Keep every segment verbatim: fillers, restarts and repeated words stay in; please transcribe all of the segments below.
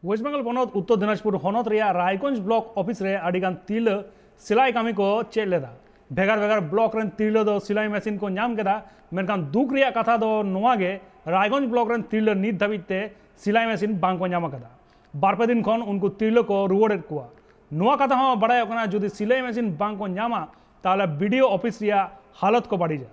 West Bengal ᱯᱚᱱᱚᱛ ᱩᱛᱛᱚᱨ ᱫᱤᱱᱟᱡᱽᱯᱩᱨ ᱦᱚᱱᱚᱛ ᱨᱮᱭᱟᱜ ᱨᱟᱭᱜᱚᱸᱡᱽ ᱵᱞᱚᱠ ᱚᱯᱷᱤᱥ ᱨᱮ ᱟᱹᱰᱤᱜᱟᱱ ᱛᱤᱨᱞᱟᱹ ᱥᱤᱞᱟᱭ ᱠᱟᱹᱢᱤ ᱠᱚ ᱪᱮᱫ ᱞᱮᱫᱟ᱾ ᱵᱷᱮᱜᱟᱨ ᱵᱷᱮᱜᱟᱨ ᱵᱞᱚᱠ ᱨᱮᱱ ᱛᱤᱨᱞᱟᱹ ᱫᱚ ᱥᱤᱞᱟᱭ ᱢᱮᱥᱤᱱ ᱠᱚ ᱧᱟᱢ ᱠᱮᱫᱟ, ᱢᱮᱱᱠᱷᱟᱱ ᱫᱩᱠ ᱨᱮᱭᱟᱜ ᱠᱟᱛᱷᱟ ᱫᱚ ᱱᱚᱣᱟ ᱜᱮ, ᱨᱟᱭᱜᱚᱸᱡᱽ ᱵᱞᱚᱠ ᱨᱮᱱ ᱛᱤᱨᱞᱟᱹ ᱱᱤᱛ ᱫᱷᱟᱹᱵᱤᱡ ᱛᱮ ᱥᱤᱞᱟᱭ ᱢᱮᱥᱤᱱ ᱵᱟᱝ ᱠᱚ ᱧᱟᱢ ᱟᱠᱟᱫᱟ᱾ ᱵᱟᱨ ᱯᱮ ᱫᱤᱱ ᱠᱷᱚᱱ ᱩᱱᱠᱩ ᱛᱤᱨᱞᱟᱹ ᱠᱚ ᱨᱩᱣᱟᱹᱲᱮᱫ ᱠᱚᱣᱟ᱾ ᱱᱚᱣᱟ ᱠᱟᱛᱷᱟ ᱦᱚᱸ ᱵᱟᱲᱟᱭᱚᱜ ᱠᱟᱱᱟ, ᱡᱩᱫᱤ ᱥᱤᱞᱟᱭ ᱢᱮᱥᱤᱱ ᱵᱟᱝ ᱠᱚ ᱧᱟᱢᱟ, ᱛᱟᱦᱚᱞᱮ ᱵᱤᱰᱤᱳ ᱚᱯᱷᱤᱥ ᱨᱮᱭᱟᱜ ᱦᱟᱞᱚᱛ ᱠᱚ ᱵᱟᱹᱲᱤᱡᱟ᱾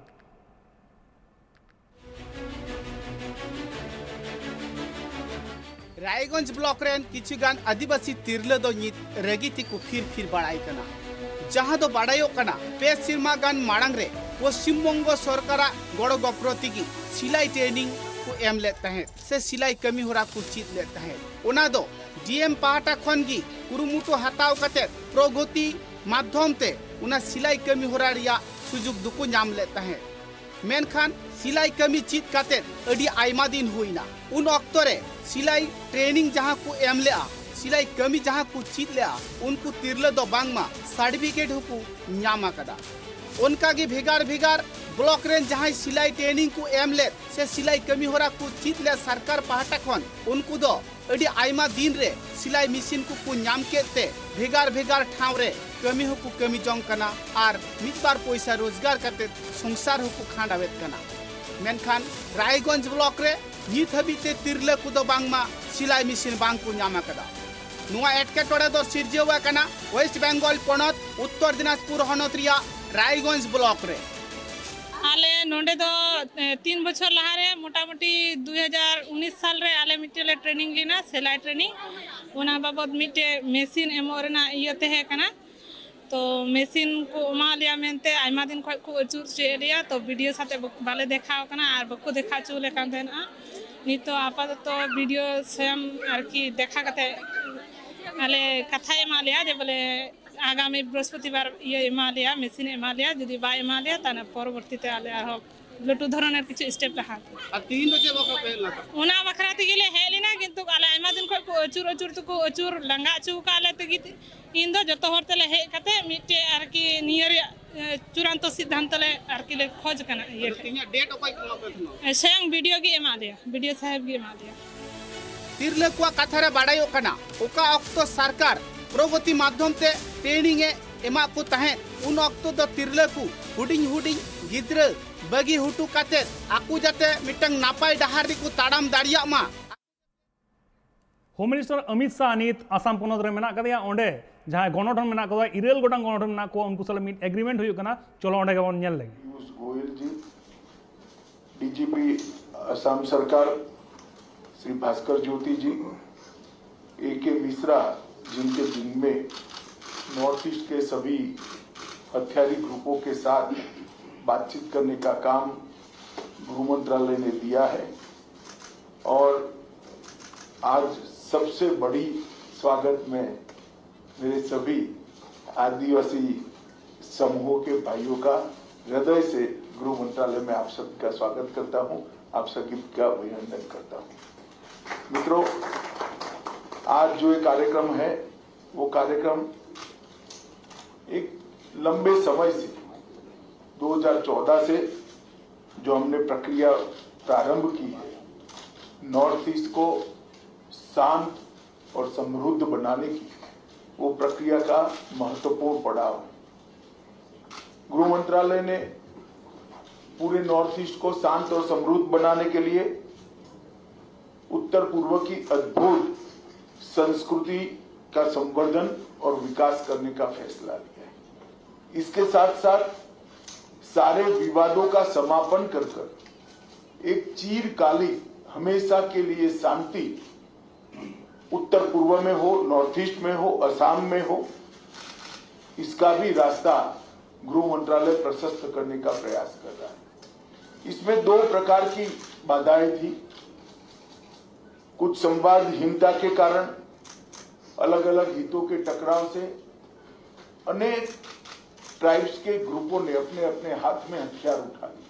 ᱨᱟᱭᱜᱚᱸᱡᱽ ᱵᱞᱚᱠ ᱨᱮᱱ ᱠᱤᱪᱷᱩ ᱜᱟᱱ ᱟᱹᱫᱤᱵᱟᱹᱥᱤ ᱛᱤᱨᱞᱟᱹ ᱫᱚ ᱱᱤᱛ ᱨᱟᱹᱜᱤ ᱛᱮᱠᱚ ᱯᱷᱤᱨ ᱯᱷᱤᱨ ᱵᱟᱲᱟᱭ ᱠᱟᱱᱟ, ᱡᱟᱦᱟᱸ ᱫᱚ ᱵᱟᱲᱟᱭᱚᱜ ᱠᱟᱱᱟ ᱯᱮ ᱥᱮᱨᱢᱟ ᱜᱟᱱ ᱢᱟᱲᱟᱝ ᱨᱮ ᱯᱚᱥᱪᱤᱢ ᱵᱚᱝᱜᱚ ᱥᱚᱨᱠᱟᱨᱟᱜ ᱜᱚᱲᱚ ᱜᱚᱯᱚᱲᱚ ᱛᱮᱜᱮ ᱥᱤᱞᱟᱭ ᱴᱨᱮᱱᱤᱝ ᱠᱚ ᱮᱢ ᱞᱮᱫ ᱛᱟᱦᱮᱸᱫ ᱥᱮ ᱥᱤᱞᱟᱭ ᱠᱟᱹᱢᱤ ᱦᱚᱨᱟ ᱠᱚ ᱪᱮᱫ ᱞᱮᱫ ᱛᱟᱦᱮᱸᱫ᱾ ᱚᱱᱟ ᱫᱚ ᱰᱤᱮᱢ ᱯᱟᱦᱴᱟ ᱠᱷᱚᱱ ᱜᱮ ᱠᱩᱨᱩᱢᱩᱴᱩ ᱦᱟᱛᱟᱣ ᱠᱟᱛᱮ ᱯᱨᱚᱜᱚᱛᱤ ᱢᱟᱫᱽᱫᱷᱚᱢ ᱛᱮ ᱚᱱᱟ ᱥᱤᱞᱟᱭ ᱠᱟᱹᱢᱤ ᱦᱚᱨᱟ ᱨᱮᱭᱟᱜ ᱥᱩᱡᱩᱜᱽ ᱫᱚᱠᱚ ᱧᱟᱢ ᱞᱮᱫ ᱛᱟᱦᱮᱸᱫ᱾ ᱢᱮᱱᱠᱷᱟᱱ ᱥᱤᱞᱟᱭ ᱠᱟᱹᱢᱤ ᱪᱮᱫ ᱠᱟᱛᱮᱫ ᱟᱹᱰᱤ ᱟᱭᱢᱟ ᱫᱤᱱ ᱦᱩᱭᱱᱟ᱾ ᱩᱱ ᱚᱠᱛᱚ ᱨᱮ ᱥᱤᱞᱟᱭ ᱴᱨᱮᱱᱤᱝ ᱡᱟᱦᱟᱸ ᱠᱚ ᱮᱢ ᱞᱮᱜᱼᱟ, ᱥᱤᱞᱟᱭ ᱠᱟᱹᱢᱤ ᱡᱟᱦᱟᱸ ᱠᱚ ᱪᱮᱫ ᱞᱮᱜᱼᱟ, ᱩᱱᱠᱩ ᱛᱤᱨᱞᱟᱹ ᱫᱚ ᱵᱟᱝᱢᱟ ᱥᱟᱨᱴᱤᱯᱷᱤᱠᱮᱴ ᱦᱚᱸᱠᱚ ᱧᱟᱢ ᱟᱠᱟᱫᱟ᱾ ᱚᱱᱠᱟᱜᱮ ᱵᱷᱮᱜᱟᱨ ᱵᱷᱮᱜᱟᱨ ᱵᱞᱚᱠ ᱨᱮᱱ ᱡᱟᱦᱟᱸᱭ ᱥᱤᱞᱟᱭ ᱴᱨᱮᱱᱤᱝ ᱠᱚ ᱮᱢ ᱞᱮᱫ ᱥᱮ ᱥᱤᱞᱟᱭ ᱠᱟᱹᱢᱤ ᱦᱚᱨᱟ ᱠᱚ ᱪᱮᱫ ᱞᱮᱫ ᱥᱚᱨᱠᱟᱨ ᱯᱟᱦᱴᱟ ᱠᱷᱚᱱ, ᱩᱱᱠᱩ ᱫᱚ ᱟᱹᱰᱤ ᱟᱭᱢᱟ ᱫᱤᱱ ᱨᱮ ᱥᱤᱞᱟᱭ ᱢᱮᱥᱤᱱ ᱠᱚᱠᱚ ᱧᱟᱢ ᱠᱮᱫ ᱛᱮ ᱵᱷᱮᱜᱟᱨ ᱵᱷᱮᱜᱟᱨ ᱴᱷᱟᱶ ᱨᱮ ᱠᱟᱹᱢᱤ ᱦᱚᱸᱠᱚ ᱠᱟᱹᱢᱤ ᱡᱚᱝ ᱠᱟᱱᱟ ᱟᱨ ᱢᱤᱫ ᱵᱟᱨ ᱯᱚᱭᱥᱟ ᱨᱳᱡᱽᱜᱟᱨ ᱠᱟᱛᱮ ᱥᱚᱝᱥᱟᱨ ᱦᱚᱸᱠᱚ ᱠᱷᱟᱸᱰᱟᱣᱮᱫ ᱠᱟᱱᱟ᱾ ᱢᱮᱱᱠᱷᱟᱱ ᱨᱟᱭᱜᱚᱸᱡᱽ ᱵᱞᱚᱠ ᱨᱮ ᱱᱤᱛ ᱦᱟᱹᱵᱤᱡ ᱛᱮ ᱛᱤᱨᱞᱟᱹ ᱠᱚᱫᱚ ᱵᱟᱝᱢᱟ ᱥᱤᱞᱟᱭ ᱢᱮᱥᱤᱱ ᱵᱟᱝ ᱠᱚ ᱧᱟᱢ ᱟᱠᱟᱫᱟ᱾ ᱱᱚᱣᱟ ᱮᱴᱠᱮᱴᱚᱬᱮ ᱫᱚ ᱥᱤᱨᱡᱟᱹᱣ ᱟᱠᱟᱱᱟ ᱳᱭᱮᱥᱴ ᱵᱮᱝᱜᱚᱞ ᱯᱚᱱᱚᱛ ᱩᱛᱛᱚᱨ ᱫᱤᱱᱟᱡᱽᱯᱩᱨ ᱦᱚᱱᱚᱛ ᱨᱮᱭᱟᱜ ᱨᱟᱭᱜᱚᱸᱡᱽ ᱵᱞᱚᱠ ᱨᱮ᱾ ᱟᱞᱮ ᱱᱚᱰᱮ ᱫᱚ, ᱮ, ᱛᱤᱱ ᱵᱚᱪᱷᱚᱨ ᱞᱟᱦᱟᱨᱮ, ᱢᱚᱴᱟᱢᱩᱴᱤ ᱫᱩᱭ ᱦᱟᱡᱟᱨ ᱩᱱᱤᱥ ᱥᱟᱞᱨᱮ ᱟᱞᱮ ᱢᱤᱫᱴᱮᱡ ᱞᱮ ᱴᱨᱮᱱᱤᱝ ᱞᱮᱱᱟ, ᱥᱮᱞᱟᱭ ᱴᱨᱮᱱᱤᱝ᱾ ᱚᱱᱟ ᱵᱟᱵᱚᱫ ᱢᱤᱫᱴᱮᱡ ᱢᱮᱥᱤᱱ ᱮᱢᱚᱜ ᱨᱮᱱᱟᱜ ᱤᱭᱟᱹ ᱛᱟᱦᱮᱸ ᱠᱟᱱᱟ᱾ ᱛᱚ ᱢᱮᱥᱤᱱ ᱠᱚ ᱮᱢᱟ ᱞᱮᱭᱟ ᱢᱮᱱᱛᱮ ᱟᱭᱢᱟ ᱫᱤᱱ ᱠᱷᱚᱡ ᱠᱚ ᱟᱹᱪᱩᱨ ᱦᱚᱪᱚᱭᱮᱫ ᱞᱮᱭᱟ, ᱛᱚ ᱵᱤᱰᱤᱳ ᱥᱟᱛᱮ ᱵᱟᱠ-, ᱵᱟᱞᱮ ᱫᱮᱠᱷᱟᱣ ᱠᱟᱱᱟ ᱟᱨ ᱵᱟᱠᱚ ᱫᱮᱠᱷᱟᱣ ᱦᱚᱪᱚ ᱞᱮ ᱠᱟᱱ ᱛᱟᱦᱮᱱᱟ᱾ ᱱᱤᱛᱚᱜ ᱟᱯᱟᱛᱚᱛᱚ ᱵᱤᱰᱤᱳ ᱥᱮᱢ ᱟᱨᱠᱤ ᱫᱮᱠᱷᱟ ᱠᱟᱛᱮ ᱟᱞᱮ ᱠᱟᱛᱷᱟᱭ ᱮᱢᱟ ᱞᱮᱭᱟ ᱡᱮ ᱵᱚᱞᱮ ᱟᱜᱟᱢᱤ ᱵᱨᱤᱦᱚᱥᱯᱚᱛᱤᱵᱟᱨ ᱤᱭᱟᱹ ᱮᱢᱟ ᱞᱮᱭᱟ, ᱢᱮᱥᱤᱱ ᱮᱢᱟ ᱞᱮᱭᱟ, ᱡᱩᱫᱤ ᱵᱟᱭ ᱮᱢᱟ ᱞᱮᱭᱟ ᱛᱟᱦᱚᱞᱮ ᱯᱚᱨᱚᱵᱚᱨᱛᱤ ᱛᱮ ᱟᱞᱮ ᱟᱨᱦᱚᱸ ᱞᱟᱹᱴᱩ ᱫᱷᱚᱨᱚᱱᱮᱨ ᱠᱤᱪᱷᱩ ᱥᱴᱮᱯ ᱞᱟᱦᱟ᱾ ᱟᱨ ᱛᱤᱦᱤᱧ ᱫᱚ ᱪᱮᱫ ᱵᱟᱠᱷᱨᱟ ᱯᱮ ᱦᱮᱡ ᱞᱮᱱᱟ? ᱚᱱᱟ ᱵᱟᱠᱷᱨᱟ ᱛᱮᱜᱮ ᱞᱮ ᱦᱮᱡ ᱞᱮᱱᱟ, ᱠᱤᱱᱛᱩ ᱟᱞᱮ ᱟᱭᱢᱟ ᱫᱤᱱ ᱠᱷᱚᱱ ᱠᱚ ᱟᱹᱪᱩᱨ ᱟᱹᱪᱩᱨ ᱛᱮᱠᱚ ᱟᱹᱪᱩᱨ ᱞᱟᱸᱜᱟ ᱦᱚᱪᱚ ᱟᱠᱟᱫ ᱞᱮ ᱛᱮᱜᱮ ᱤᱧ ᱫᱚ ᱡᱚᱛᱚ ᱦᱚᱲ ᱛᱮᱞᱮ ᱦᱮᱡ ᱠᱟᱛᱮ ᱢᱤᱫᱴᱮᱡ ᱟᱨᱠᱤ ᱱᱤᱭᱟᱹ ᱨᱮᱭᱟᱜ, ᱮ, ᱪᱩᱲᱟᱱᱛᱚ ᱥᱤᱫᱽᱫᱷᱟᱱᱛᱚ ᱞᱮ ᱟᱨᱠᱤ ᱞᱮ ᱠᱷᱚᱡᱽ ᱠᱟᱱᱟ ᱤᱭᱟᱹ ᱟᱫᱚ ᱴᱷᱮᱱ᱾ ᱛᱮᱦᱮᱧᱟᱜ ᱰᱮᱴ ᱚᱠᱚᱭ ᱠᱚ ᱮᱢᱟ ᱯᱮ ᱛᱟᱦᱮᱱᱟ? ᱮ, ᱥᱚᱭᱚᱝ ᱵᱤᱰᱤᱳ ᱜᱮ ᱮᱢᱟᱜ ᱞᱮᱭᱟ, ᱵᱤᱰᱤᱳ ᱥᱟᱦᱮᱵᱽ ᱜᱮ ᱮᱢᱟᱜ ᱞᱮᱭᱟ᱾ ᱛᱤᱨᱞᱟᱹ ᱠᱚᱣᱟᱜ ᱠᱟᱛᱷᱟ ᱨᱮ ᱵᱟᱰᱟᱭᱚᱜ ᱠᱟᱱᱟ, ᱚᱠᱟ ᱚᱠᱛᱚ ᱥᱚᱨᱠᱟᱨ ᱯᱨᱚᱜᱚᱛᱤ ᱢᱟᱫᱽᱫᱷᱚᱢ ᱛᱮ ᱴᱨᱮᱱᱤᱝ ᱮ ᱮᱢᱟᱜ ᱠᱚ ᱛᱟᱦᱮᱸᱫ, ᱩᱱ ᱚᱠᱛᱚ ᱫᱚ ᱛᱤᱨᱞᱟᱹ ᱠᱚ ᱦᱩᱰᱤᱧ ᱦᱩᱰᱤᱧ ᱜᱤᱫᱽᱨᱟᱹ ᱵᱟᱹᱜᱤ ᱦᱚᱴᱚ ᱠᱟᱛᱮ ᱟᱠᱚ ᱡᱟᱛᱮ ᱢᱤᱫᱴᱟᱝ ᱱᱟᱯᱟᱭ ᱰᱟᱦᱟᱨ ᱨᱮᱠᱚ ᱛᱟᱲᱟᱢ ᱫᱟᱲᱮᱭᱟᱜ ᱢᱟ᱾ ᱦᱳᱢ ᱢᱤᱱᱤᱥᱴᱟᱨ ᱚᱢᱤᱛ ᱥᱟᱦ ᱱᱤᱛ ᱟᱥᱟᱢ ᱯᱚᱱᱚᱛ ᱨᱮ ᱢᱮᱱᱟᱜ ᱟᱠᱟᱫᱮᱭᱟ᱾ ᱚᱸᱰᱮ ᱡᱟᱦᱟᱸᱭ ᱜᱚᱱᱚᱴᱷᱚᱱ ᱢᱮᱱᱟᱜ ᱠᱚᱣᱟ, ᱤᱨᱟᱹᱞ ᱜᱚᱴᱟᱝ ᱜᱚᱱᱚᱴᱷᱚᱱ ᱢᱮᱱᱟᱜ ᱠᱚᱣᱟ, ᱩᱱᱠᱩ ᱥᱟᱞᱟᱜ ᱢᱤᱫ ᱮᱜᱽᱨᱤᱢᱮᱱᱴ ᱦᱩᱭᱩᱜ ᱠᱟᱱᱟ᱾ ᱪᱚᱞᱚ ᱚᱸᱰᱮ ᱜᱮᱵᱚᱱ ᱧᱮᱞ ᱞᱮᱜᱮ᱾ ᱯᱤᱭᱩᱥ ᱜᱳᱭᱮᱞ ᱡᱤ, ᱰᱤᱡᱤᱯᱤ ᱟᱥᱟᱢ ᱥᱚᱨᱠᱟᱨ ᱥᱨᱤ ᱵᱷᱟᱥᱠᱚᱨ ᱡᱳᱛᱤ ᱡᱤ, ए के मिश्रा, जिनके जिम्मे नॉर्थ ईस्ट के सभी हथियारी ग्रुपों के साथ बातचीत करने का काम गृह मंत्रालय ने दिया है। और आज सबसे बड़ी स्वागत मैं मेरे सभी आदिवासी समूहों के भाइयों का हृदय से गृह मंत्रालय में आप सबका स्वागत करता हूं, आप सभी का अभिनंदन करता हूं। मित्रों, आज जो ये कार्यक्रम है, वो कार्यक्रम एक लंबे समय से, दो हज़ार चौदह से जो हमने प्रक्रिया प्रारंभ की है, नॉर्थ ईस्ट को शांत और समृद्ध बनाने की, वो प्रक्रिया का महत्वपूर्ण पड़ाव है। गृह मंत्रालय ने पूरे नॉर्थ ईस्ट को शांत और समृद्ध बनाने के लिए उत्तर पूर्व की अद्भुत संस्कृति का संवर्धन और विकास करने का फैसला लिया है। इसके साथ साथ सारे विवादों का समापन कर कर एक चिरकालिक, हमेशा के लिए शांति उत्तर पूर्व में हो, नॉर्थ ईस्ट में हो, असम में हो, इसका भी रास्ता गृह मंत्रालय प्रशस्त करने का प्रयास कर रहा है। इसमें दो प्रकार की बाधाएं थी। कुछ संवादहीनता के कारण, अलग-अलग हितों के टकराव से अनेक ट्राइब्स के ग्रुपों ने अपने अपने हाथ में हथियार उठा लिए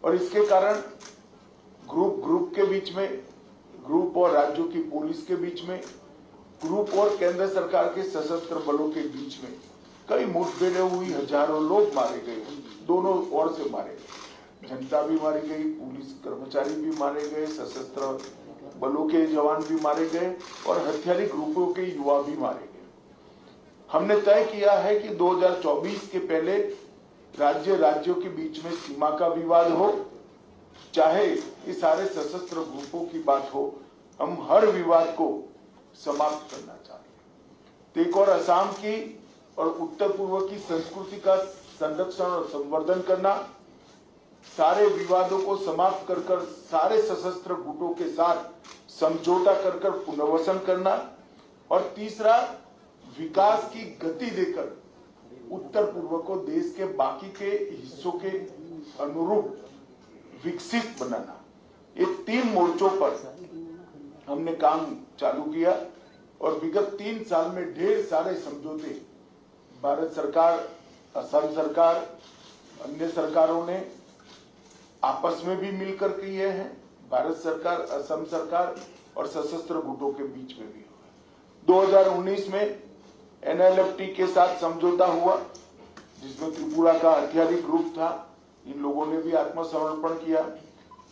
और इसके कारण ग्रुप ग्रुप के बीच में, ग्रुप और राज्यों की पुलिस के बीच में, ग्रुप और केंद्र सरकार के सशस्त्र बलों के बीच में कई मुठभेड़ें हुई, हजारों लोग मारे गए, दोनों ओर से मारे गए। जनता भी मारी गई, पुलिस कर्मचारी भी मारे गए, सशस्त्र बलों के जवान भी मारे गए और हथियारी ग्रुपों के युवा भी मारे गए। हमने तय किया है कि दो हज़ार चौबीस के पहले राज्य राज्यों के बीच में सीमा का विवाद हो, चाहे ये सारे सशस्त्र ग्रुपों की बात हो, हम हर विवाद को समाप्त करना चाहते हैं। तो एक और असम की और उत्तर पूर्व की संस्कृति का संरक्षण और संवर्धन करना, सारे विवादों को समाप्त कर कर सारे सशस्त्र गुटों के साथ समझौता कर कर पुनर्वसन करना, और तीसरा, विकास की गति देकर उत्तर पूर्व को देश के बाकी के हिस्सों के अनुरूप विकसित बनाना। ये तीन मोर्चों पर हमने काम चालू किया और विगत तीन साल में ढेर सारे समझौते भारत सरकार, असम सरकार, अन्य सरकारों ने आपस में भी मिलकर किए हैं। भारत सरकार, असम सरकार और सशस्त्र गुटों के बीच में भी हुआ। दो हज़ार उन्नीस में एनएलएफटी के साथ समझौता हुआ, जिसमें त्रिपुरा का हथियारी ग्रुप था, इन लोगों ने भी आत्मसमर्पण किया।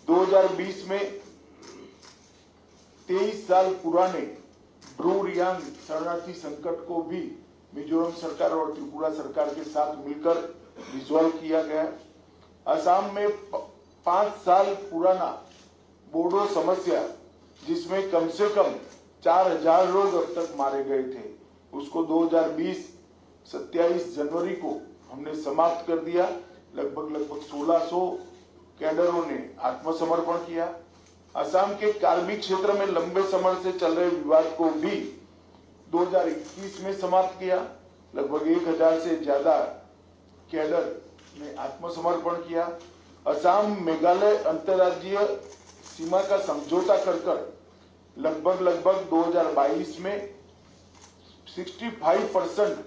दो हज़ार बीस में तेईस साल पुराने ब्रू रियांग शरणार्थी संकट को भी मिजोरम सरकार और त्रिपुरा सरकार के साथ मिलकर रिजॉल्व किया गया। असम में प-, पाँच साल पुराना बोडो समस्या, जिसमें कम से कम चार हज़ार लोग अब तक मारे गए थे, उसको दो हज़ार बीस सत्ताईस जनवरी को हमने समाप्त कर दिया। लगभग लगभग सोलह सौ कैडरों ने आत्मसमर्पण किया। असम के कार्बी क्षेत्र में लंबे समय से चल रहे विवाद को भी दो हज़ार इक्कीस में समाप्त किया। लगभग एक हज़ार से ज्यादा कैडर ने आत्मसमर्पण किया। असम मेघालय अंतर्राज्यीय सीमा का समझौता कर कर लगभग लगभग दो हज़ार बाईस में सिक्सटी फाइव परसेंट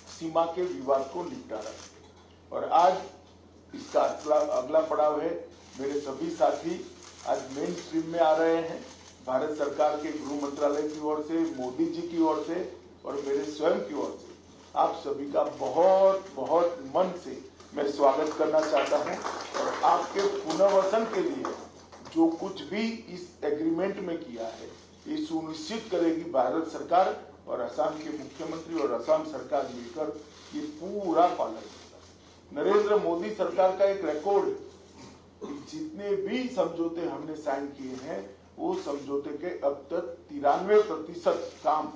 सीमा के विवाद को निपटारा किया। और आज इसका अगला अगला पड़ाव है। मेरे सभी साथी आज मेन स्ट्रीम में आ रहे हैं। भारत सरकार के गृह मंत्रालय की ओर से, मोदी जी की ओर से और मेरे स्वयं की ओर से आप सभी का बहुत बहुत मन से मैं स्वागत करना चाहता हूं और आपके पुनर्वसन के लिए जो कुछ भी इस एग्रीमेंट में किया है, ये सुनिश्चित करेगी भारत सरकार और असम के मुख्यमंत्री और असम सरकार मिलकर ये पूरा पालन करेगा। नरेंद्र मोदी सरकार का एक रिकॉर्ड है कि जितने भी समझौते हमने साइन किए हैं, वो समझौते के अब तक तिरानवे प्रतिशत काम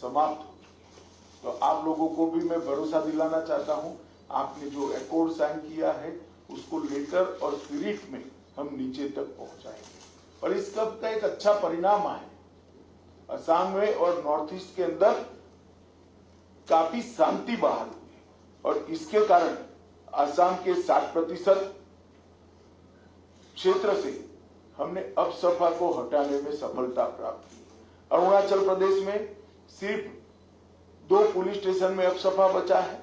समाप्त हो चुके हैं। तो आप लोगों को भी मैं भरोसा दिलाना चाहता हूं, आपने जो अकॉर्ड साइन किया है, उसको लेटर और स्पिरिट में हम नीचे तक पहुंचाएंगे। और इसका का एक अच्छा परिणाम आए। असम में और नॉर्थ ईस्ट के अंदर काफी शांति बहाल हुई है और इसके कारण असम के साठ प्रतिशत क्षेत्र से हमने अफसफा को हटाने में सफलता प्राप्त की। अरुणाचल प्रदेश में सिर्फ दो पुलिस स्टेशन में अफसफा बचा है।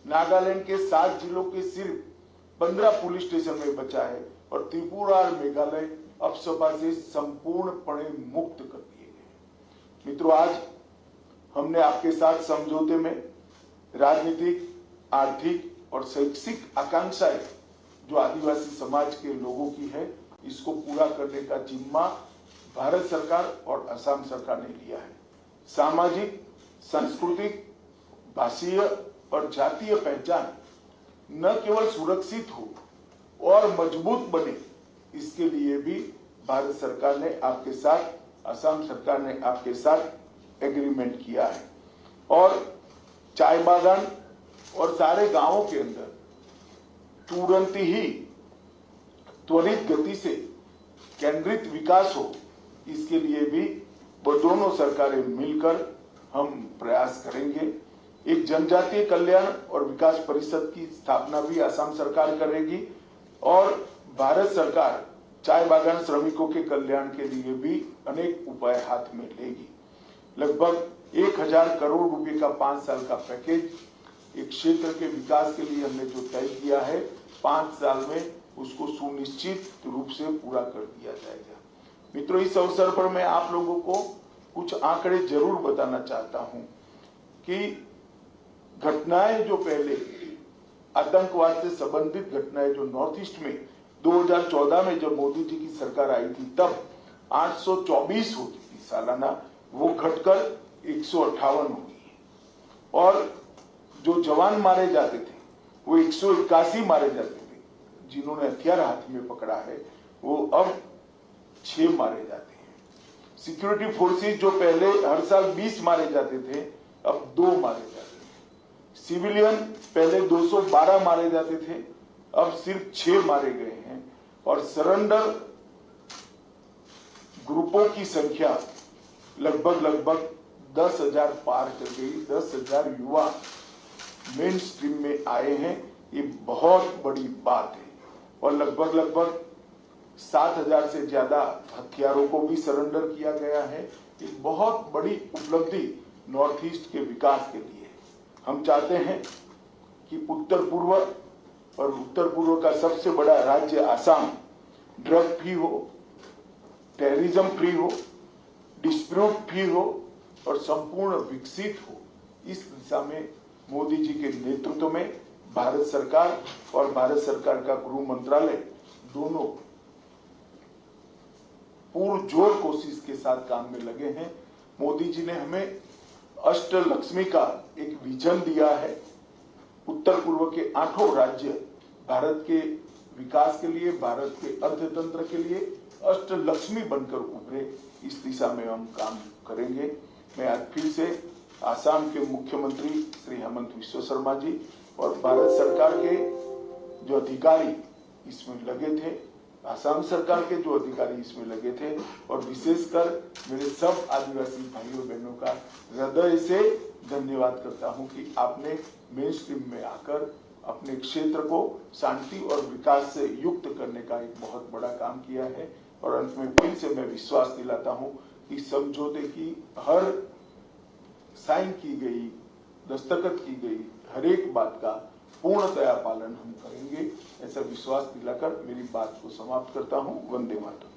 नागालैंड के सात जिलों के सिर्फ पंद्रह पुलिस स्टेशन में बचा है और त्रिपुरा और मेघालय अफसफा से संपूर्णपणे मुक्त कर दिए गए। मित्रों, आज हमने आपके साथ समझौते में राजनीतिक, आर्थिक और शैक्षिक आकांक्षाएं जो आदिवासी समाज के लोगों की है, इसको पूरा करने का जिम्मा भारत सरकार और असम सरकार ने लिया है। सामाजिक, सांस्कृतिक, भाषीय और जातीय पहचान न केवल सुरक्षित हो और मजबूत बने, इसके लिए भी भारत सरकार ने आपके साथ, असम सरकार ने आपके साथ एग्रीमेंट किया है। और चाय बागान और सारे गांवों के अंदर तुरंत ही त्वरित गति से केंद्रित विकास हो, इसके लिए भी वो दोनों सरकारें मिलकर हम प्रयास करेंगे। एक जनजातीय कल्याण और विकास परिषद की स्थापना भी असम सरकार करेगी और भारत सरकार चाय बागान श्रमिकों के कल्याण के लिए भी अनेक उपाय हाथ में लेगी। लगभग एक हजार करोड़ रुपए का पांच साल का पैकेज, एक क्षेत्र के विकास के लिए हमने जो तय किया है, पांच साल में उसको सुनिश्चित रूप से पूरा कर दिया जाएगा। मित्रों, इस अवसर पर मैं आप लोगों को कुछ आंकड़े जरूर बताना चाहता हूं कि घटनाएं जो पहले आतंकवाद से संबंधित घटनाएं जो नॉर्थ ईस्ट में दो हज़ार चौदह में जब मोदी जी की सरकार आई थी, तब आठ सौ चौबीस होती थी सालाना, वो घटकर एक सौ अट्ठावन हुई है। और जो जवान मारे जाते थे, वो एक सौ इक्यासी मारे जाते थे। जिन्होंने हथियार हाथ में पकड़ा है, वो अब छह मारे जाते हैं। सिक्योरिटी फोर्सेस जो पहले हर साल बीस मारे जाते थे, अब दो मारे जाते हैं। सिविलियन पहले दो सौ बारह मारे जाते थे, अब सिर्फ छह मारे गए हैं। और सरेंडर ग्रुपों की संख्या लगभग लगभग दस हज़ार पार कर गई। दस हज़ार युवा मेन स्ट्रीम में आए हैं। ये बहुत बड़ी बात है। और लगभग लगभग सात हज़ार से ज्यादा हथियारों को भी सरेंडर किया गया है। ये बहुत बड़ी उपलब्धि नॉर्थ ईस्ट के विकास के लिए। हम चाहते हैं कि उत्तर पूर्व और उत्तर पूर्व का सबसे बड़ा राज्य आसाम ड्रग फ्री हो, टेररिज्म फ्री हो, डिस्प्यूट फ्री हो और संपूर्ण विकसित हो। इस दिशा में मोदी जी के नेतृत्व में भारत सरकार और भारत सरकार का गृह मंत्रालय दोनों पुरजोर कोशिश के साथ काम में लगे हैं। मोदी जी ने हमें अष्ट लक्ष्मी का एक विजन दिया है। उत्तर पूर्व के आठों राज्य भारत के विकास के लिए, भारत के अर्थतंत्र के लिए अष्ट लक्ष्मी बनकर उभरे, इस दिशा में हम काम करेंगे। मैं आज फिर से आसाम के मुख्यमंत्री श्री हेमंत विश्व शर्मा जी और भारत सरकार के जो अधिकारी इसमें लगे थे, आसाम सरकार के जो अधिकारी इसमें लगे थे, और विशेषकर मेरे सब आदिवासी भाइयों बहनों का हृदय से धन्यवाद करता हूं कि आपने मेन स्ट्रीम में आकर अपने क्षेत्र को शांति और विकास से युक्त करने का एक बहुत बड़ा काम किया है। और अंत में फिर से मैं विश्वास दिलाता हूं कि समझौते की हर साइन की गई, दस्तखत की गई हर एक बात का पूर्णतया पालन हम करेंगे। ऐसा विश्वास दिलाकर मेरी बात को समाप्त करता हूं। वंदे मातरम।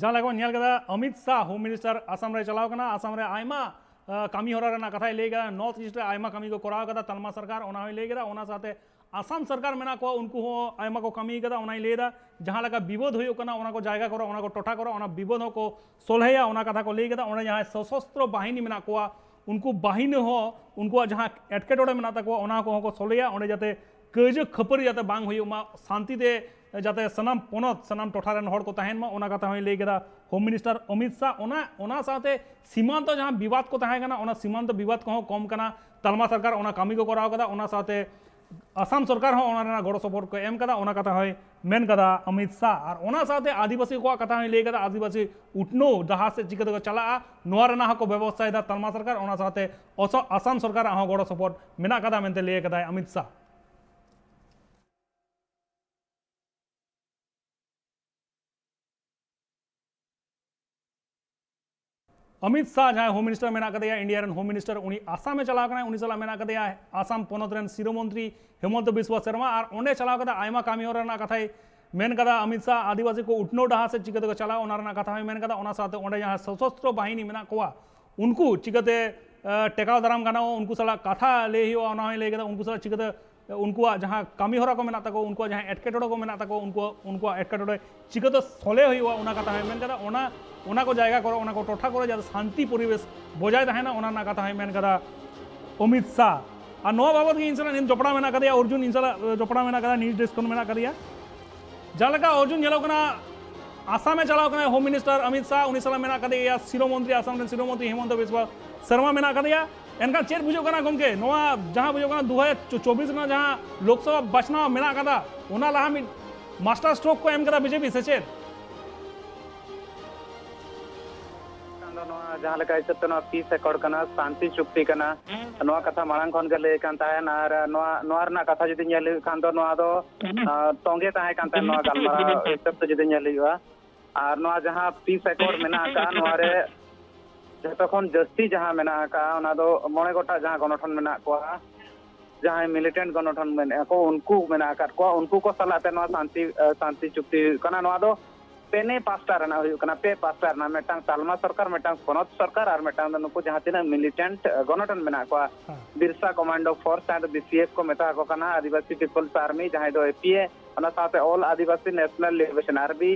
ᱡᱟᱦᱟᱸ ᱞᱮᱠᱟ ᱵᱚᱱ ᱧᱮᱞ ᱠᱮᱫᱟ, ᱚᱢᱤᱛ ᱥᱟᱦ, ᱦᱳᱢ ᱢᱤᱱᱤᱥᱴᱟᱨ, ᱟᱥᱟᱢ ᱨᱮ ᱪᱟᱞᱟᱣ ᱠᱟᱱᱟ᱾ ᱟᱥᱟᱢ ᱨᱮ ᱟᱭᱢᱟ, ᱟ, ᱠᱟᱹᱢᱤ ᱦᱚᱨᱟ ᱨᱮᱱᱟᱜ ᱠᱟᱛᱷᱟᱭ ᱞᱟᱹᱭ ᱠᱮᱫᱟ᱾ ᱱᱚᱨᱛᱷ ᱤᱥᱴ ᱨᱮ ᱟᱭᱢᱟ ᱠᱟᱹᱢᱤ ᱠᱚ ᱠᱚᱨᱟᱣ ᱠᱟᱫᱟ ᱛᱟᱞᱢᱟ ᱥᱚᱨᱠᱟᱨ, ᱚᱱᱟ ᱦᱚᱸᱭ ᱞᱟᱹᱭ ᱠᱮᱫᱟ᱾ ᱚᱱᱟ ᱥᱟᱶᱛᱮ ᱟᱥᱟᱢ ᱥᱚᱨᱠᱟᱨ ᱢᱮᱱᱟᱜ ᱠᱚᱣᱟ, ᱩᱱᱠᱩ ᱦᱚᱸ ᱟᱭᱢᱟ ᱠᱚ ᱠᱟᱹᱢᱤ ᱠᱟᱫᱟ, ᱚᱱᱟᱭ ᱞᱟᱹᱭ ᱮᱫᱟ᱾ ᱡᱟᱦᱟᱸ ᱞᱮᱠᱟ ᱵᱤᱵᱟᱹᱫ ᱦᱩᱭᱩᱜ ᱠᱟᱱᱟ, ᱚᱱᱟ ᱠᱚ ᱡᱟᱭᱜᱟ ᱠᱚᱨᱮ, ᱚᱱᱟ ᱠᱚ ᱴᱚᱴᱷᱟ ᱠᱚᱨᱮ, ᱚᱱᱟ ᱵᱤᱵᱟᱹᱫ ᱦᱚᱸᱠᱚ ᱥᱚᱞᱦᱮᱭᱟ, ᱚᱱᱟ ᱠᱟᱛᱷᱟ ᱠᱚ ᱞᱟᱹᱭ ᱠᱟᱫᱟ᱾ ᱚᱸᱰᱮ ᱡᱟᱦᱟᱸᱭ ᱥᱚᱥᱚᱥᱛᱨᱚ ᱵᱟᱦᱤᱱᱤ ᱢᱮᱱᱟᱜ ᱠᱚᱣᱟ, ᱩᱱᱠᱩ ᱵᱟᱦᱤᱱᱤ ᱦᱚᱸ ᱩᱱᱠᱩᱣᱟᱜ ᱡᱟᱦᱟᱸ ᱮᱴᱠᱮᱴᱚᱬᱮ ᱢᱮᱱᱟᱜ ᱛᱟᱠᱚᱣᱟ, ᱚᱱᱟ ᱠᱚᱦᱚᱸ ᱠᱚ ᱥᱚᱞᱦᱮᱭᱟ᱾ ᱚᱸᱰᱮ ᱡᱟᱛᱮ ᱠᱟᱹᱭᱡᱟᱹ ᱠᱷᱟᱹᱯᱟᱹᱨᱤ ᱡᱟᱛᱮ ᱵᱟᱝ ᱦᱩᱭᱩᱜ ᱢᱟ, ᱥᱟᱱᱛᱤ ᱛᱮ ᱡᱟᱛᱮ ᱥᱟᱱᱟᱢ ᱯᱚᱱᱚᱛ, ᱥᱟᱱᱟᱢ ᱴᱚᱴᱷᱟ ᱨᱮᱱ ᱦᱚᱲ ᱠᱚ ᱛᱟᱦᱮᱱ ᱢᱟ, ᱚᱱᱟ ᱠᱟᱛᱷᱟ ᱦᱚᱸᱭ ᱞᱟᱹᱭ ᱠᱮᱫᱟ ᱦᱳᱢ ᱢᱤᱱᱤᱥᱴᱟᱨ ᱚᱢᱤᱛ ᱥᱟᱦ᱾ ᱚᱱᱟ, ᱚᱱᱟ ᱥᱟᱶᱛᱮ ᱥᱤᱢᱟᱱᱛᱚ ᱡᱟᱦᱟᱸ ᱵᱤᱵᱟᱫ ᱠᱚ ᱛᱟᱦᱮᱸ ᱠᱟᱱᱟ, ᱚᱱᱟ ᱥᱤᱢᱟᱱᱛᱚ ᱵᱤᱵᱟᱫ ᱠᱚᱦᱚᱸ ᱠᱚᱢ ᱠᱟᱱᱟ, ᱛᱟᱞᱢᱟ ᱥᱚᱨᱠᱟᱨ ᱚᱱᱟ ᱠᱟᱹᱢᱤ ᱠᱚ ᱠᱚᱨᱟᱣ ᱠᱟᱫᱟ᱾ ᱚᱱᱟ ᱥᱟᱶᱛᱮ ᱟᱥᱟᱢ ᱥᱚᱨᱠᱟᱨ ᱦᱚᱸ ᱚᱱᱟ ᱨᱮᱱᱟᱜ ᱜᱚᱲᱚ ᱥᱚᱯᱚᱦᱚᱫ ᱠᱚ ᱮᱢ ᱠᱟᱫᱟ, ᱚᱱᱟ ᱠᱟᱛᱷᱟ ᱦᱚᱸᱭ ᱢᱮᱱ ᱠᱟᱫᱟ ᱚᱢᱤᱛ ᱥᱟᱦ᱾ ᱟᱨ ᱚᱱᱟ ᱥᱟᱶᱛᱮ ᱟᱹᱫᱤᱵᱟᱹᱥᱤ ᱠᱚᱣᱟᱜ ᱠᱟᱛᱷᱟ ᱦᱚᱸᱭ ᱞᱟᱹᱭ ᱠᱟᱫᱟ, ᱟᱹᱫᱤᱵᱟᱹᱥᱤ ᱩᱛᱱᱟᱹᱣ ᱰᱟᱦᱟᱨ ᱥᱮᱫ ᱪᱤᱠᱟᱹ ᱛᱮᱠᱚ ᱪᱟᱞᱟᱜᱼᱟ, ᱱᱚᱣᱟ ᱨᱮᱱᱟᱜ ᱦᱚᱸᱠᱚ ᱵᱮᱵᱚᱥᱛᱷᱟᱭᱮᱫᱟ ᱛᱟᱞᱢᱟ ᱥᱚᱨᱠᱟᱨ᱾ ᱚᱱᱟ ᱥᱟᱶᱛᱮ ᱚᱥᱚ-, ᱟᱥᱟᱢ ᱥᱚᱨᱠᱟᱨᱟᱜ ᱦᱚᱸ ᱜᱚᱲᱚ ᱥᱚᱯᱚᱦᱚᱫ ᱢᱮᱱᱟᱜ ᱠᱟᱫᱟ ᱢᱮᱱᱛᱮ ᱞᱟᱹᱭ ᱠᱟᱫᱟᱭ ᱚᱢᱤᱛ ᱥᱟᱦ᱾ ᱚᱢᱤᱛ ᱥᱟᱦ, ᱡᱟᱦᱟᱸᱭ ᱦᱳᱢ ᱢᱤᱱᱤᱥᱴᱟᱨ ᱢᱮᱱᱟᱜ ᱠᱟᱫᱮᱭᱟ, ᱤᱱᱰᱤᱭᱟ ᱨᱮᱱ ᱦᱳᱢ ᱢᱤᱱᱤᱥᱴᱟᱨ, ᱩᱱᱤ ᱟᱥᱟᱢᱮ ᱪᱟᱞᱟᱣ ᱠᱟᱱᱟᱭ᱾ ᱩᱱᱤ ᱥᱟᱞᱟᱜ ᱢᱮᱱᱟᱜ ᱠᱟᱫᱮᱭᱟ ᱟᱥᱟᱢ ᱯᱚᱱᱚᱛ ᱨᱮᱱ ᱥᱤᱨᱟᱹ ᱢᱚᱱᱛᱨᱤ ᱦᱮᱢᱚᱱᱛᱚ ᱵᱤᱥᱣᱟ ᱥᱚᱨᱢᱟ᱾ ᱟᱨ ᱚᱸᱰᱮ ᱪᱟᱞᱟᱣ ᱠᱟᱛᱮ ᱟᱭᱢᱟ ᱠᱟᱹᱢᱤ ᱦᱚᱨᱟ ᱨᱮᱱᱟᱜ ᱠᱟᱛᱷᱟᱭ ᱢᱮᱱ ᱠᱟᱫᱟ ᱚᱢᱤᱛ ᱥᱟᱦ᱾ ᱟᱹᱫᱤᱵᱟᱹᱥᱤ ᱠᱚ ᱩᱛᱱᱟᱹᱣ ᱰᱟᱦᱟᱨ ᱥᱮᱫ ᱪᱤᱠᱟᱹ ᱛᱮᱠᱚ ᱪᱟᱞᱟᱣ, ᱚᱱᱟ ᱨᱮᱱᱟᱜ ᱠᱟᱛᱷᱟ ᱦᱚᱸᱭ ᱢᱮᱱ ᱠᱟᱫᱟ᱾ ᱚᱱᱟ ᱥᱟᱶᱛᱮ ᱚᱸᱰᱮ ᱡᱟᱦᱟᱸ ᱥᱚᱥᱚᱥᱛᱨᱚ ᱵᱟᱦᱤᱱᱤ ᱢᱮᱱᱟᱜ ᱠᱚᱣᱟ, ᱩᱱᱠᱩ ᱪᱤᱠᱟᱹᱛᱮ, ᱮ, ᱴᱮᱠᱟᱣ ᱫᱟᱨᱟᱢ ᱜᱟᱱᱚᱜᱼᱟ, ᱩᱱᱠᱩ ᱥᱟᱞᱟᱜ ᱠᱟᱛᱷᱟ ᱞᱟᱹᱭ ᱦᱩᱭᱩᱜᱼᱟ, ᱚᱱᱟ ᱦᱚᱸᱭ ᱞᱟᱹᱭ ᱠᱟᱫᱟ᱾ ᱩᱱᱠᱩ ᱥᱟᱞᱟᱜ ᱪᱤᱠᱟᱹᱛᱮ, ᱮ, ᱩᱱᱠᱩᱣᱟᱜ ᱡᱟᱦᱟᱸ ᱠᱟᱹᱢᱤ ᱦᱚᱨᱟ ᱠᱚ ᱢᱮᱱᱟᱜ ᱛᱟᱠᱚ, ᱩᱱᱠᱩᱣᱟᱜ ᱡᱟᱦᱟᱸ ᱮᱴᱠᱮᱴᱚᱬᱮ ᱠᱚ ᱢᱮᱱᱟᱜ ᱛᱟᱠᱚ, ᱩᱱᱠᱩ, ᱩᱱᱠᱩᱣᱟᱜ ᱮᱴᱠᱮᱴᱚᱬᱮ ᱪᱤᱠᱟᱹᱛᱮ ᱥᱚᱞᱦᱮ ᱦᱩᱭᱩᱜᱼᱟ, ᱚᱱᱟ ᱠᱟᱛᱷᱟ ᱦᱚᱸᱭ ᱢᱮᱱ ᱠᱟᱫᱟ᱾ ᱚᱱᱟ, ᱚᱱᱟ ᱠᱚ ᱡᱟᱭᱜᱟ ᱠᱚᱨᱮ, ᱚᱱᱟ ᱠᱚ ᱴᱚᱴᱷᱟ ᱠᱚᱨᱮ ᱡᱟᱛᱮ ᱥᱟᱱᱛᱤ ᱯᱚᱨᱤᱵᱮᱥ ᱵᱚᱡᱟᱭ ᱛᱟᱦᱮᱱᱟ, ᱚᱱᱟ ᱨᱮᱱᱟᱜ ᱠᱟᱛᱷᱟ ᱦᱚᱸᱭ ᱢᱮᱱ ᱠᱟᱫᱟ ᱚᱢᱤᱛ ᱥᱟᱦ᱾ ᱟᱨ ᱱᱚᱣᱟ ᱵᱟᱵᱚᱫ ᱜᱮ ᱤᱧ ᱥᱟᱞᱟᱜ ᱱᱤᱛ ᱡᱚᱯᱲᱟᱣ ᱢᱮᱱᱟᱜ ᱠᱟᱫᱮᱭᱟ, ᱚᱨᱡᱩᱱ ᱤᱧ ᱥᱟᱞᱟᱜ, ᱮ, ᱡᱚᱯᱲᱟᱣ ᱢᱮᱱᱟᱜ ᱠᱟᱫᱮᱭᱟ, ᱱᱤᱭᱩᱡᱽ ᱰᱮᱥᱠ ᱠᱷᱚᱱ ᱢᱮᱱᱟᱜ ᱠᱟᱫᱮᱭᱟ᱾ ᱡᱟᱦᱟᱸ ᱞᱮᱠᱟ ᱚᱨᱡᱩᱱ ᱧᱮᱞᱚᱜ ᱠᱟᱱᱟ, ᱟᱥᱟᱢᱮ ᱪᱟᱞᱟᱣ ᱠᱟᱱᱟᱭ ᱦᱳᱢ ᱢᱤᱱᱤᱥᱴᱟᱨ ᱚᱢᱤᱛ ᱥᱟᱦ, ᱩᱱᱤ ᱥᱟᱞᱟᱜ ᱢᱮᱱᱟᱜ ᱠᱟᱫᱮᱭᱟ ᱥᱤᱨᱟᱹ ᱢᱚᱱᱛᱨᱤ, ᱟᱥᱟᱢ ᱨᱮᱱ ᱥᱤᱨᱟᱹ ᱢᱚᱱᱛᱨᱤ ᱦᱤᱢᱚᱱᱛᱚ ᱵᱤᱥᱣᱟ ᱥᱚᱨᱢᱟ ᱢᱮᱱᱟᱜ ᱠᱟᱫᱮᱭᱟ᱾ ᱮᱱᱠᱷᱟᱱ ᱪᱮᱫ ᱵᱩᱡᱷᱟᱹᱜ ᱠᱟᱱᱟ ᱜᱚᱢᱠᱮ, ᱱᱚᱣᱟ ᱡᱟᱦᱟᱸ ᱵᱩᱡᱷᱟᱹᱜ ᱠᱟᱱᱟ ᱫᱩ ᱦᱟᱡᱟᱨ ᱪᱚᱵᱵᱤᱥ ᱨᱮᱱᱟᱜ ᱡᱟᱦᱟᱸ ᱞᱳᱠᱥᱚᱵᱷᱟ ᱵᱟᱪᱷᱱᱟᱣ ᱢᱮᱱᱟᱜ ᱠᱟᱫᱟ, ᱚᱱᱟ ᱞᱟᱦᱟ ᱢᱤᱫ ᱢᱟᱥᱴᱟᱨ ᱥᱴᱨᱳᱠ ᱠᱚ ᱮᱢ ᱠᱟᱫᱟ ᱵᱤᱡᱮᱯᱤ, ᱥᱮ ᱪᱮᱫ? ᱠᱷᱟᱱ ᱫᱚ ᱱᱚᱣᱟ ᱡᱟᱦᱟᱸ ᱞᱮᱠᱟ ᱦᱤᱥᱟᱹᱵ ᱛᱮ ᱱᱚᱣᱟ ᱯᱤᱥ ᱮᱠᱚᱨᱰ ᱠᱟᱱᱟ, ᱥᱟᱱᱛᱤ ᱪᱩᱠᱛᱤ ᱠᱟᱱᱟ, ᱱᱚᱣᱟ ᱠᱟᱛᱷᱟ ᱢᱟᱲᱟᱝ ᱠᱷᱚᱱ ᱜᱮ ᱞᱟᱹᱭ ᱠᱟᱱ ᱛᱟᱦᱮᱸᱱ᱾ ᱟᱨ ᱱᱚᱣᱟ, ᱱᱚᱣᱟ ᱨᱮᱱᱟᱜ ᱠᱟᱛᱷᱟ ᱡᱩᱫᱤ ᱧᱮᱞ ᱦᱩᱭᱩᱜ ᱠᱷᱟᱱ ᱫᱚ ᱱᱚᱣᱟ ᱫᱚ, ᱟᱸ, ᱛᱚᱸᱜᱮ ᱛᱟᱦᱮᱸ ᱠᱟᱱ ᱛᱟᱦᱮᱸᱱ ᱱᱚᱣᱟ ᱜᱟᱞᱢᱟᱨᱟᱣ ᱦᱤᱥᱟᱹᱵ ᱛᱮ ᱡᱩᱫᱤ ᱧᱮᱞ ᱦᱩᱭᱩᱜᱼᱟ᱾ ᱟᱨ ᱱᱚᱣᱟ ᱡᱟᱦᱟᱸ ᱯᱤᱥ ᱮᱠᱚᱨᱰ ᱢᱮᱱᱟᱜ ᱟᱠᱟᱫᱼᱟ, ᱱᱚᱣᱟ ᱨᱮ ᱡᱷᱚᱛᱚ ᱠᱷᱚᱱ ᱡᱟᱹᱥᱛᱤ ᱡᱟᱦᱟᱸ ᱢᱮᱱᱟᱜ ᱟᱠᱟᱫᱼᱟ, ᱚᱱᱟ ᱫᱚ ᱢᱚᱬᱮ ᱜᱚᱴᱟᱝ ᱡᱟᱦᱟᱸ ᱜᱚᱱᱚᱴᱷᱚᱱ ᱢᱮᱱᱟᱜ ᱠᱚᱣᱟ, ᱡᱟᱦᱟᱸᱭ ᱢᱤᱞᱤᱴᱮᱱᱴ ᱜᱚᱱᱚᱴᱷᱚᱱ ᱢᱮᱱᱮᱫᱼᱟ ᱠᱚ, ᱩᱱᱠᱩ ᱢᱮᱱᱟᱜ ᱟᱠᱟᱫ ᱠᱚᱣᱟ, ᱩᱱᱠᱩ ᱠᱚ ᱥᱟᱞᱟᱜ ᱛᱮ ᱱᱚᱣᱟ ᱥᱟᱱᱛᱤ, ᱮ, ᱥᱟᱱᱛᱤ ᱪᱩᱠᱛᱤ ᱦᱩᱭᱩᱜ ᱠᱟᱱᱟ᱾ ᱱᱚᱣᱟ ᱫᱚ ᱯᱮᱱᱮ ᱯᱟᱥᱴᱟ ᱨᱮᱱᱟᱜ ᱦᱩᱭᱩᱜ ᱠᱟᱱᱟ, ᱯᱮ ᱯᱟᱥᱴᱟ ᱨᱮᱱᱟᱜ, ᱢᱤᱫᱴᱟᱝ ᱛᱟᱞᱢᱟ ᱥᱚᱨᱠᱟᱨ, ᱢᱤᱫᱴᱟᱝ ᱯᱚᱱᱚᱛ ᱥᱚᱨᱠᱟᱨ ᱟᱨ ᱢᱤᱫᱴᱟᱝ ᱫᱚ ᱱᱩᱠᱩ ᱡᱟᱦᱟᱸ ᱛᱤᱱᱟᱹᱜ ᱢᱤᱞᱤᱴᱮᱱᱴ ᱜᱚᱱᱚᱴᱚᱱ ᱢᱮᱱᱟᱜ ᱠᱚᱣᱟ, ᱦᱮᱸ᱾ ᱵᱤᱨᱥᱟ ᱠᱚᱢᱟᱱᱰᱳ ᱯᱷᱳᱨᱥ ᱟᱨ ᱵᱤᱥᱤᱮᱯᱷ ᱠᱚ ᱢᱮᱛᱟ ᱠᱚ ᱠᱟᱱᱟ, ᱟᱹᱫᱤᱵᱟᱹᱥᱤ ᱯᱤᱯᱚᱞᱥ ᱟᱨᱢᱤ, ᱡᱟᱦᱟᱸᱭ ᱫᱚ ᱮᱯᱤᱮ, ᱚᱱᱟ ᱥᱟᱶᱛᱮ ᱚᱞ ᱟᱹᱫᱤᱵᱟᱹᱥᱤ ᱱᱮᱥᱱᱟᱞ ᱞᱤᱵᱟᱨᱮᱥᱚᱱ ᱟᱨᱢᱤ,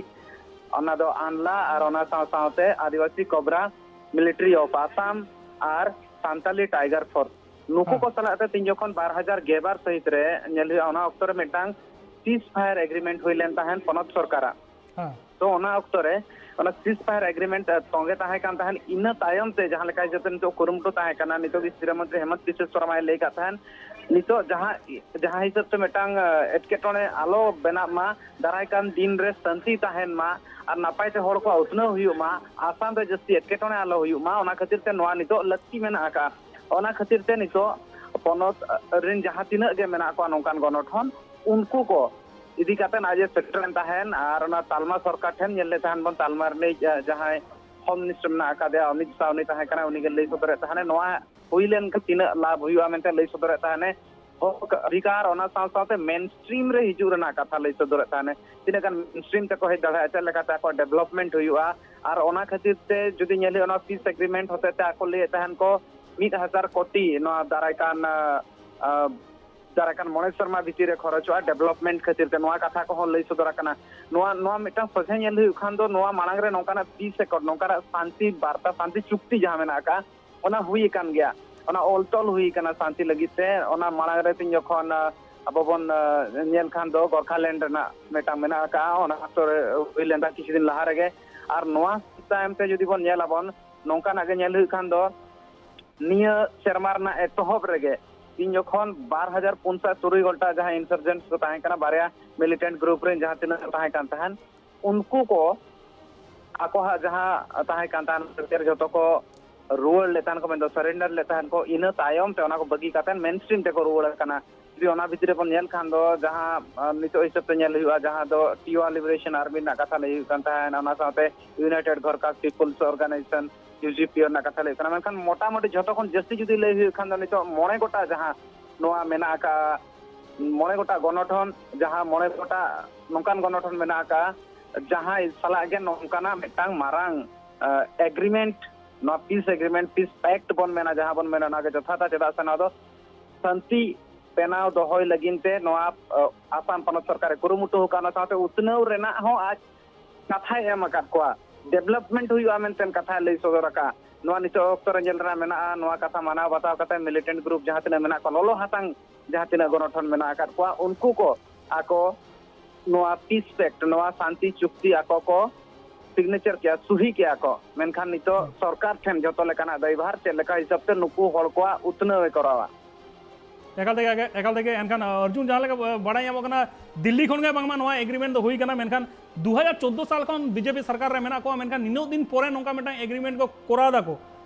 ᱚᱱᱟ ᱫᱚ ᱟᱱᱞᱟ, ᱟᱨ ᱚᱱᱟ ᱥᱟᱶ ᱥᱟᱶᱛᱮ Adivasi cobra, military of Assam ᱟᱨ ᱥᱟᱱᱛᱟᱞᱤ ᱴᱟᱭᱜᱟᱨ ᱯᱷᱳᱨᱥ, ᱱᱩᱠᱩ ᱦᱮᱸ᱾ ᱠᱚ ᱥᱟᱞᱟᱜ ᱛᱮ ᱛᱤᱧ ᱡᱚᱠᱷᱚᱱ ᱵᱟᱨ ᱦᱟᱡᱟᱨ ᱜᱮᱞ ᱵᱟᱨ ᱥᱟᱹᱦᱤᱛ ᱨᱮ ᱧᱮᱞ ᱦᱩᱭᱩᱜᱼᱟ, ᱚᱱᱟ ᱚᱠᱛᱚ ᱨᱮ ᱢᱤᱫᱴᱟᱝ ᱥᱤᱡᱽ ᱯᱷᱟᱭᱟᱨ ᱮᱜᱽᱨᱤᱢᱮᱱᱴ ᱦᱩᱭ ᱞᱮᱱ ᱛᱟᱦᱮᱸᱱ ᱯᱚᱱᱚᱛ ᱥᱚᱨᱠᱟᱨᱟᱜ᱾ ᱦᱮᱸ᱾ ᱛᱚ ᱚᱱᱟ ᱚᱠᱛᱚ ᱨᱮ ᱚᱱᱟ ᱥᱤᱡᱽ ᱯᱷᱟᱭᱟᱨ ᱮᱜᱽᱨᱤᱢᱮᱱᱴ ᱛᱚᱸᱜᱮ ᱛᱟᱦᱮᱸ ᱠᱟᱱ ᱛᱟᱦᱮᱸᱱ, ᱤᱱᱟᱹ ᱛᱟᱭᱚᱢ ᱛᱮ ᱡᱟᱦᱟᱸ ᱞᱮᱠᱟ ᱦᱤᱥᱟᱹᱵ ᱛᱮ ᱱᱤᱛᱚᱜ ᱠᱩᱨᱩᱢᱩᱴᱩ ᱛᱟᱦᱮᱸ ᱠᱟᱱᱟ, ᱱᱤᱛᱚᱜ ᱜᱮ ᱥᱤᱨᱟᱹ ᱢᱚᱱᱛᱨᱤ ᱦᱮᱢᱚᱱᱛ ᱵᱤᱥᱣᱟ ᱥᱚᱨᱢᱟᱭ ᱞᱟᱹᱭ ᱠᱟᱫ ᱛᱟᱦᱮᱸᱱ, ᱱᱤᱛᱚᱜ ᱡᱟᱦᱟᱸ, ᱡᱟᱦᱟᱸ ᱦᱤᱥᱟᱹᱵ ᱛᱮ ᱢᱤᱫᱴᱟᱝ, ᱮ, ᱮᱴᱠᱮᱴᱚᱬᱮ ᱟᱞᱚ ᱵᱮᱱᱟᱜ ᱢᱟ, ᱫᱟᱨᱟᱭ ᱠᱟᱱ ᱫᱤᱱ ᱨᱮ ᱥᱟᱱᱛᱤ ᱛᱟᱦᱮᱸᱱ ᱢᱟ ᱟᱨ ᱱᱟᱯᱟᱭ ᱛᱮ ᱦᱚᱲ ᱠᱚᱣᱟᱜ ᱩᱛᱱᱟᱹᱣ ᱦᱩᱭᱩᱜ ᱢᱟ, ᱟᱥᱟᱢ ᱨᱮ ᱡᱟᱹᱥᱛᱤ ᱮᱴᱠᱮᱴᱚᱬᱮ ᱟᱞᱚ ᱦᱩᱭᱩᱜ ᱢᱟ, ᱚᱱᱟ ᱠᱷᱟᱹᱛᱤᱨ ᱛᱮ ᱱᱚᱣᱟ ᱱᱤᱛᱚᱜ ᱞᱟᱹᱠᱛᱤ ᱢᱮᱱᱟᱜ ᱟᱠᱟᱫᱼᱟ᱾ ᱚᱱᱟ ᱠᱷᱟᱹᱛᱤᱨ ᱛᱮ ᱱᱤᱛᱚᱜ ᱯᱚᱱᱚᱛ ᱨᱮᱱ ᱡᱟᱦᱟᱸ ᱛᱤᱱᱟᱹᱜ ᱜᱮ ᱢᱮᱱᱟᱜ ᱠᱚᱣᱟ ᱱᱚᱝᱠᱟᱱ ᱜᱚᱱᱚᱴᱷᱚᱱ, ᱩᱱᱠᱩ ᱠᱚ ᱤᱫᱤ ᱠᱟᱛᱮ ᱟᱡ ᱮ ᱥᱮᱴᱮᱨᱮᱱ ᱛᱟᱦᱮᱸᱱ ᱟᱨ ᱚᱱᱟ ᱛᱟᱞᱢᱟ ᱥᱚᱨᱠᱟᱨ ᱴᱷᱮᱱ ᱧᱮᱞ ᱞᱮᱫ ᱛᱟᱦᱮᱸᱱ ᱵᱚᱱ, ᱛᱟᱞᱢᱟ ᱨᱤᱱᱤᱡ, ᱮ, ᱡᱟᱦᱟᱸᱭ ᱦᱳᱢ ᱢᱤᱱᱤᱥᱴᱟᱨ ᱢᱮᱱᱟᱜ ᱟᱠᱟᱫᱮᱭᱟ, ᱚᱢᱤᱛ ᱥᱟᱦ, ᱩᱱᱤ ᱛᱟᱦᱮᱸ ᱠᱟᱱᱟ, ᱩᱱᱤ ᱜᱮ ᱞᱟᱹᱭ ᱥᱚᱫᱚᱨᱮᱫ ᱛᱟᱦᱮᱸᱱᱮ, ᱱᱚᱣᱟ ᱦᱩᱭ ᱞᱮᱱᱠᱷᱟᱱ ᱛᱤᱱᱟᱹᱜ ᱞᱟᱵᱷ ᱦᱩᱭᱩᱜᱼᱟ ᱢᱮᱱᱛᱮ ᱞᱟᱹᱭ ᱥᱚᱫᱚᱨᱮᱫ ᱛᱟᱦᱮᱸᱱᱮ᱾ ᱦᱚᱠ ᱚᱫᱷᱤᱠᱟᱨ, ᱚᱱᱟ ᱥᱟᱶ ᱥᱟᱶᱛᱮ ᱢᱮᱱ ᱥᱴᱨᱤᱢ ᱨᱮ ᱦᱤᱡᱩᱜ ᱨᱮᱱᱟᱜ ᱠᱟᱛᱷᱟ ᱞᱟᱹᱭ ᱥᱚᱫᱚᱨᱮᱫ ᱛᱟᱦᱮᱸᱱᱮ, ᱛᱤᱱᱟᱹᱜ ᱜᱟᱱ ᱢᱮᱱ ᱥᱴᱨᱤᱢ ᱛᱮᱠᱚ ᱦᱮᱡ ᱫᱟᱲᱮᱭᱟᱜᱼᱟ, ᱪᱮᱫ ᱞᱮᱠᱟᱛᱮ ᱟᱠᱚᱣᱟᱜ ᱰᱮᱵᱷᱞᱚᱯᱢᱮᱱᱴ ᱦᱩᱭᱩᱜᱼᱟ᱾ ᱟᱨ ᱚᱱᱟ ᱠᱷᱟᱹᱛᱤᱨ ᱛᱮ ᱡᱩᱫᱤ ᱧᱮᱞ ᱦᱩᱭᱩᱜᱼᱟ, ᱚᱱᱟ ᱯᱤᱥ ᱮᱜᱽᱨᱤᱢᱮᱱᱴ ᱦᱚᱛᱮ ᱛᱮ ᱟᱠᱚ ᱞᱟᱹᱭᱮᱫ ᱛᱟᱦᱮᱸᱱ ᱠᱚ ᱢᱤᱫ ᱦᱟᱡᱟᱨ ᱠᱳᱴᱤ ᱱᱚᱣᱟ ᱫᱟᱨᱟᱭ ᱠᱟᱱ, ᱟ, ᱟ, ᱫᱟᱨᱟᱭ ᱠᱟᱱ ᱢᱚᱬᱮ ᱥᱮᱨᱢᱟ ᱵᱷᱤᱛᱤᱨ ᱨᱮ ᱠᱷᱚᱨᱚᱪᱚᱜᱼᱟ ᱰᱮᱵᱷᱞᱚᱯᱢᱮᱱᱴ ᱠᱷᱟᱹᱛᱤᱨ ᱛᱮ, ᱱᱚᱣᱟ ᱠᱟᱛᱷᱟ ᱠᱚᱦᱚᱸ ᱞᱟᱹᱭ ᱥᱚᱫᱚᱨ ᱟᱠᱟᱱᱟ᱾ ᱱᱚᱣᱟ, ᱱᱚᱣᱟ ᱢᱤᱫᱴᱟᱝ ᱥᱚᱡᱷᱮ ᱧᱮᱞ ᱦᱩᱭᱩᱜ ᱠᱷᱟᱱ ᱫᱚ, ᱱᱚᱣᱟ ᱢᱟᱲᱟᱝ ᱨᱮ ᱱᱚᱝᱠᱟᱱᱟᱜ ᱯᱤᱥ ᱮᱠᱚᱨᱰ, ᱱᱚᱝᱠᱟᱱᱟᱜ ᱥᱟᱱᱛᱤ ᱵᱟᱨᱛᱟ, ᱥᱟᱱᱛᱤ ᱪᱩᱠᱛᱤ ᱡᱟᱦᱟᱸ ᱢᱮᱱᱟᱜ ᱟᱠᱟᱫᱼᱟ, ᱚᱱᱟ ᱦᱩᱭ ᱟᱠᱟᱱ ᱜᱮᱭᱟ, ᱚᱱᱟ ᱚᱞ ᱛᱚᱞ ᱦᱩᱭ ᱟᱠᱟᱱᱟ ᱥᱟᱱᱛᱤ ᱞᱟᱹᱜᱤᱫ ᱛᱮ᱾ ᱚᱱᱟ ᱢᱟᱲᱟᱝ ᱨᱮ ᱛᱤᱧ ᱡᱚᱠᱷᱚᱱ, ᱟ, ᱟᱵᱚ ᱵᱚᱱ, ᱟ, ᱧᱮᱞ ᱠᱷᱟᱱ ᱫᱚ ᱜᱚᱨᱠᱷᱟᱞᱮᱱᱰ ᱨᱮᱱᱟᱜ ᱢᱤᱫᱴᱟᱝ ᱢᱮᱱᱟᱜ ᱟᱠᱟᱫᱼᱟ, ᱚᱱᱟ ᱚᱠᱛᱚ ᱨᱮ ᱦᱩᱭ ᱞᱮᱱᱟ ᱠᱤᱪᱷᱩ ᱫᱤᱱ ᱞᱟᱦᱟ ᱨᱮᱜᱮ᱾ ᱟᱨ ᱱᱚᱣᱟ ᱛᱟᱭᱚᱢ ᱛᱮ ᱡᱩᱫᱤ ᱵᱚᱱ ᱧᱮᱞ ᱟᱵᱚᱱ, ᱱᱚᱝᱠᱟᱱᱟᱜ ᱜᱮ ᱧᱮᱞ ᱦᱩᱭᱩᱜ ᱠᱷᱟᱱ ᱫᱚ, ᱱᱤᱭᱟᱹ ᱥᱮᱨᱢᱟ ᱨᱮᱱᱟᱜ ᱮᱛᱚᱦᱚᱵ ᱨᱮᱜᱮ ᱤᱧ ᱡᱚᱠᱷᱚᱱ ᱵᱟᱨ ᱦᱟᱡᱟᱨ ᱯᱩᱱ ᱥᱟᱭ ᱛᱩᱨᱩᱭ ᱜᱚᱴᱟ ᱡᱟᱦᱟᱸ ᱤᱱᱥᱟᱨᱡᱮᱱᱴ ᱠᱚ ᱛᱟᱦᱮᱸ ᱠᱟᱱᱟ, ᱵᱟᱨᱭᱟ ᱢᱤᱞᱤᱴᱮᱱᱴ ᱜᱨᱩᱯ ᱨᱮᱱ ᱡᱟᱦᱟᱸ ᱛᱤᱱᱟᱹᱜ ᱛᱟᱦᱮᱸ ᱠᱟᱱ ᱛᱟᱦᱮᱸᱱ, ᱩᱱᱠᱩ ᱠᱚ ᱟᱠᱚᱣᱟᱜ ᱡᱟᱦᱟᱸ ᱛᱟᱦᱮᱸ ᱠᱟᱱ ᱛᱟᱦᱮᱸᱱ ᱡᱚᱛᱚ ᱠᱚ ᱨᱩᱣᱟᱹᱲ ᱞᱮᱫ ᱛᱟᱦᱮᱸᱱ ᱠᱚ, ᱢᱮᱱᱫᱚ ᱥᱟᱨᱮᱱᱰᱟᱨ ᱞᱮᱫ ᱛᱟᱦᱮᱸᱱ ᱠᱚ᱾ ᱤᱱᱟᱹ ᱛᱟᱭᱚᱢ ᱛᱮ ᱚᱱᱟ ᱠᱚ ᱵᱟᱹᱜᱤ ᱠᱟᱛᱮ ᱢᱮᱱ ᱥᱴᱨᱤᱢ ᱛᱮᱠᱚ ᱨᱩᱣᱟᱹᱲ ᱠᱟᱱᱟ᱾ ᱡᱩᱫᱤ ᱚᱱᱟ ᱵᱷᱤᱛᱨᱤ ᱨᱮᱵᱚᱱ ᱧᱮᱞ ᱠᱷᱟᱱ ᱫᱚ, ᱡᱟᱦᱟᱸ, ᱟ, ᱱᱤᱛᱚᱜ ᱦᱤᱥᱟᱹᱵ ᱛᱮ ᱧᱮᱞ ᱦᱩᱭᱩᱜᱼᱟ, ᱡᱟᱦᱟᱸ ᱫᱚ ᱴᱤᱣᱟ ᱞᱤᱵᱟᱨᱮᱥᱚᱱ ᱟᱨᱢᱤ ᱨᱮᱱᱟᱜ ᱠᱟᱛᱷᱟ ᱞᱟᱹᱭ ᱦᱩᱭᱩᱜ ᱠᱟᱱ ᱛᱟᱦᱮᱸᱱ, ᱚᱱᱟ ᱥᱟᱶᱛᱮ ᱤᱭᱩᱱᱟᱭᱴᱮᱰ ᱜᱚᱨᱠᱷᱟ ᱯᱤᱯᱚᱞᱥ ᱚᱨᱜᱟᱱᱟᱭᱡᱮᱥᱚᱱ, ᱤᱭᱩᱡᱤᱯᱤ, ᱨᱮᱱᱟᱜ ᱠᱟᱛᱷᱟ ᱞᱟᱹᱭ ᱦᱩᱭᱩᱜ ᱠᱟᱱᱟ᱾ ᱢᱮᱱᱠᱷᱟᱱ ᱢᱚᱴᱟᱢᱩᱴᱤ ᱡᱷᱚᱛᱚ ᱠᱷᱚᱱ ᱡᱟᱹᱥᱛᱤ ᱡᱩᱫᱤ ᱞᱟᱹᱭ ᱦᱩᱭᱩᱜ ᱠᱷᱟᱱ ᱫᱚ, ᱱᱤᱛᱚᱜ ᱢᱚᱬᱮ ᱜᱚᱴᱟ ᱡᱟᱦᱟᱸ ᱱᱚᱣᱟ ᱢᱮᱱᱟᱜ ᱟᱠᱟᱫᱼᱟ, ᱢᱚᱬᱮ ᱜᱚᱴᱟ ᱜᱚᱱᱚᱴᱷᱚᱱ, ᱡᱟᱦᱟᱸ ᱢᱚᱬᱮ ᱜᱚᱴᱟ ᱱᱚᱝᱠᱟᱱ ᱜᱚᱱᱚᱴᱷᱚᱱ ᱢᱮᱱᱟᱜ ᱟᱠᱟᱫᱼᱟ, ᱡᱟᱦᱟᱸᱭ ᱥᱟᱞᱟᱜ ᱜᱮ ᱱᱚᱝᱠᱟᱱᱟᱜ ᱢᱤᱫᱴᱟᱝ ᱢᱟᱨᱟᱝ ᱮᱜᱽᱨᱤᱢᱮᱱᱴ, ᱱᱚᱣᱟ ᱯᱤᱥ ᱮᱜᱽᱨᱤᱢᱮᱱᱴ, ᱯᱤᱥ ᱯᱮᱠᱴ ᱵᱚᱱ ᱢᱮᱱᱟ, ᱡᱟᱦᱟᱸ ᱵᱚᱱ ᱢᱮᱱᱟ, ᱚᱱᱟᱜᱮ ᱡᱚᱛᱷᱟᱛᱟ᱾ ᱪᱮᱫᱟᱜ ᱥᱮ ᱱᱚᱣᱟ ᱫᱚ ᱥᱟᱱᱛᱤ ᱵᱮᱱᱟᱣ ᱫᱚᱦᱚᱭ ᱞᱟᱹᱜᱤᱫ ᱛᱮ ᱱᱚᱣᱟ ᱟᱥᱟᱢ ᱯᱚᱱᱚᱛ ᱥᱚᱨᱠᱟᱨᱮ ᱠᱩᱨᱩᱢᱩᱴᱩ ᱟᱠᱟᱫ, ᱚᱱᱟ ᱥᱟᱶᱛᱮ ᱩᱛᱱᱟᱹᱣ ᱨᱮᱱᱟᱜ ᱦᱚᱸ ᱟᱡ ᱠᱟᱛᱷᱟᱭ ᱮᱢ ᱟᱠᱟᱫ ᱠᱚᱣᱟ, ᱰᱮᱵᱷᱞᱚᱯᱢᱮᱱᱴ ᱦᱩᱭᱩᱜᱼᱟ ᱢᱮᱱᱛᱮ ᱠᱟᱛᱷᱟᱭ ᱞᱟᱹᱭ ᱥᱚᱫᱚᱨ ᱟᱠᱟᱫᱼᱟ᱾ ᱱᱚᱣᱟ ᱱᱤᱛᱚᱜ ᱚᱠᱛᱚ ᱨᱮ ᱧᱮᱞ ᱨᱮᱱᱟᱜ ᱢᱮᱱᱟᱜᱼᱟ, ᱱᱚᱣᱟ ᱠᱟᱛᱷᱟ ᱢᱟᱱᱟᱣ ᱵᱟᱛᱟᱣ ᱠᱟᱛᱮ ᱢᱤᱞᱤᱴᱮᱱᱴ ᱜᱨᱩᱯ ᱡᱟᱦᱟᱸ ᱛᱤᱱᱟᱹᱜ ᱢᱮᱱᱟᱜ ᱠᱚᱣᱟ, ᱞᱚᱞᱚ ᱦᱟᱛᱟᱝ ᱡᱟᱦᱟᱸ ᱛᱤᱱᱟᱹᱜ ᱜᱚᱱᱚᱴᱷᱚᱱ ᱢᱮᱱᱟᱜ ᱟᱠᱟᱫ ᱠᱚᱣᱟ, ᱩᱱᱠᱩ ᱠᱚ ᱟᱠᱚ ᱱᱚᱣᱟ ᱯᱤᱥ ᱯᱮᱠᱴ, ᱱᱚᱣᱟ ᱥᱟᱱᱛᱤ ᱪᱩᱠᱛᱤ ᱟᱠᱚ ᱠᱚ ᱥᱤᱜᱽᱱᱮᱪᱟᱨ ᱠᱮᱜᱼᱟ, ᱥᱩᱦᱤ ᱠᱮᱜᱼᱟ ᱠᱚ, ᱢᱮᱱᱠᱷᱟᱱ ᱱᱤᱛᱚᱜ ᱥᱚᱨᱠᱟᱨ ᱴᱷᱮᱱ ᱡᱷᱚᱛᱚ ᱞᱮᱠᱟᱱᱟᱜ ᱫᱟᱭᱵᱷᱟᱨ ᱪᱮᱫ ᱞᱮᱠᱟ ᱦᱤᱥᱟᱹᱵ ᱛᱮ ᱱᱩᱠᱩ ᱦᱚᱲ ᱠᱚᱣᱟᱜ ᱩᱛᱱᱟᱹᱣ ᱮ ᱠᱚᱨᱟᱣᱟ᱾ ᱮᱠᱟᱞ ᱛᱮᱜᱮ, ᱮᱠᱟᱞ ᱛᱮᱜᱮ᱾ ᱮᱱᱠᱷᱟᱱ ᱚᱨᱡᱩᱱ, ᱡᱟᱦᱟᱸ ᱞᱮᱠᱟ ᱵᱟᱲᱟᱭ ᱧᱟᱢᱚᱜ ᱠᱟᱱᱟ, ᱫᱤᱞᱞᱤ ᱠᱷᱚᱱ ᱜᱮ ᱵᱟᱝᱢᱟ ᱱᱚᱣᱟ ᱮᱜᱽᱨᱤᱢᱮᱱᱴ ᱫᱚ ᱦᱩᱭ ᱠᱟᱱᱟ, ᱢᱮᱱᱠᱷᱟᱱ ᱫᱩ ᱦᱟᱡᱟᱨ ᱪᱳᱫᱽᱫᱳ ᱥᱟᱞ ᱠᱷᱚᱱ ᱵᱤᱡᱮᱯᱤ ᱥᱚᱨᱠᱟᱨ ᱨᱮ ᱢᱮᱱᱟᱜ ᱠᱚᱣᱟ, ᱢᱮᱱᱠᱷᱟᱱ ᱱᱤᱱᱟᱹᱜ ᱫᱤᱱ ᱯᱚᱨᱮ ᱱᱚᱝᱠᱟ ᱢᱤᱫᱴᱟᱝ ᱮᱜᱽᱨᱤᱢᱮᱱᱴ ᱠᱚ ᱠᱚᱨᱟᱣ ᱫᱟᱠᱚ᱾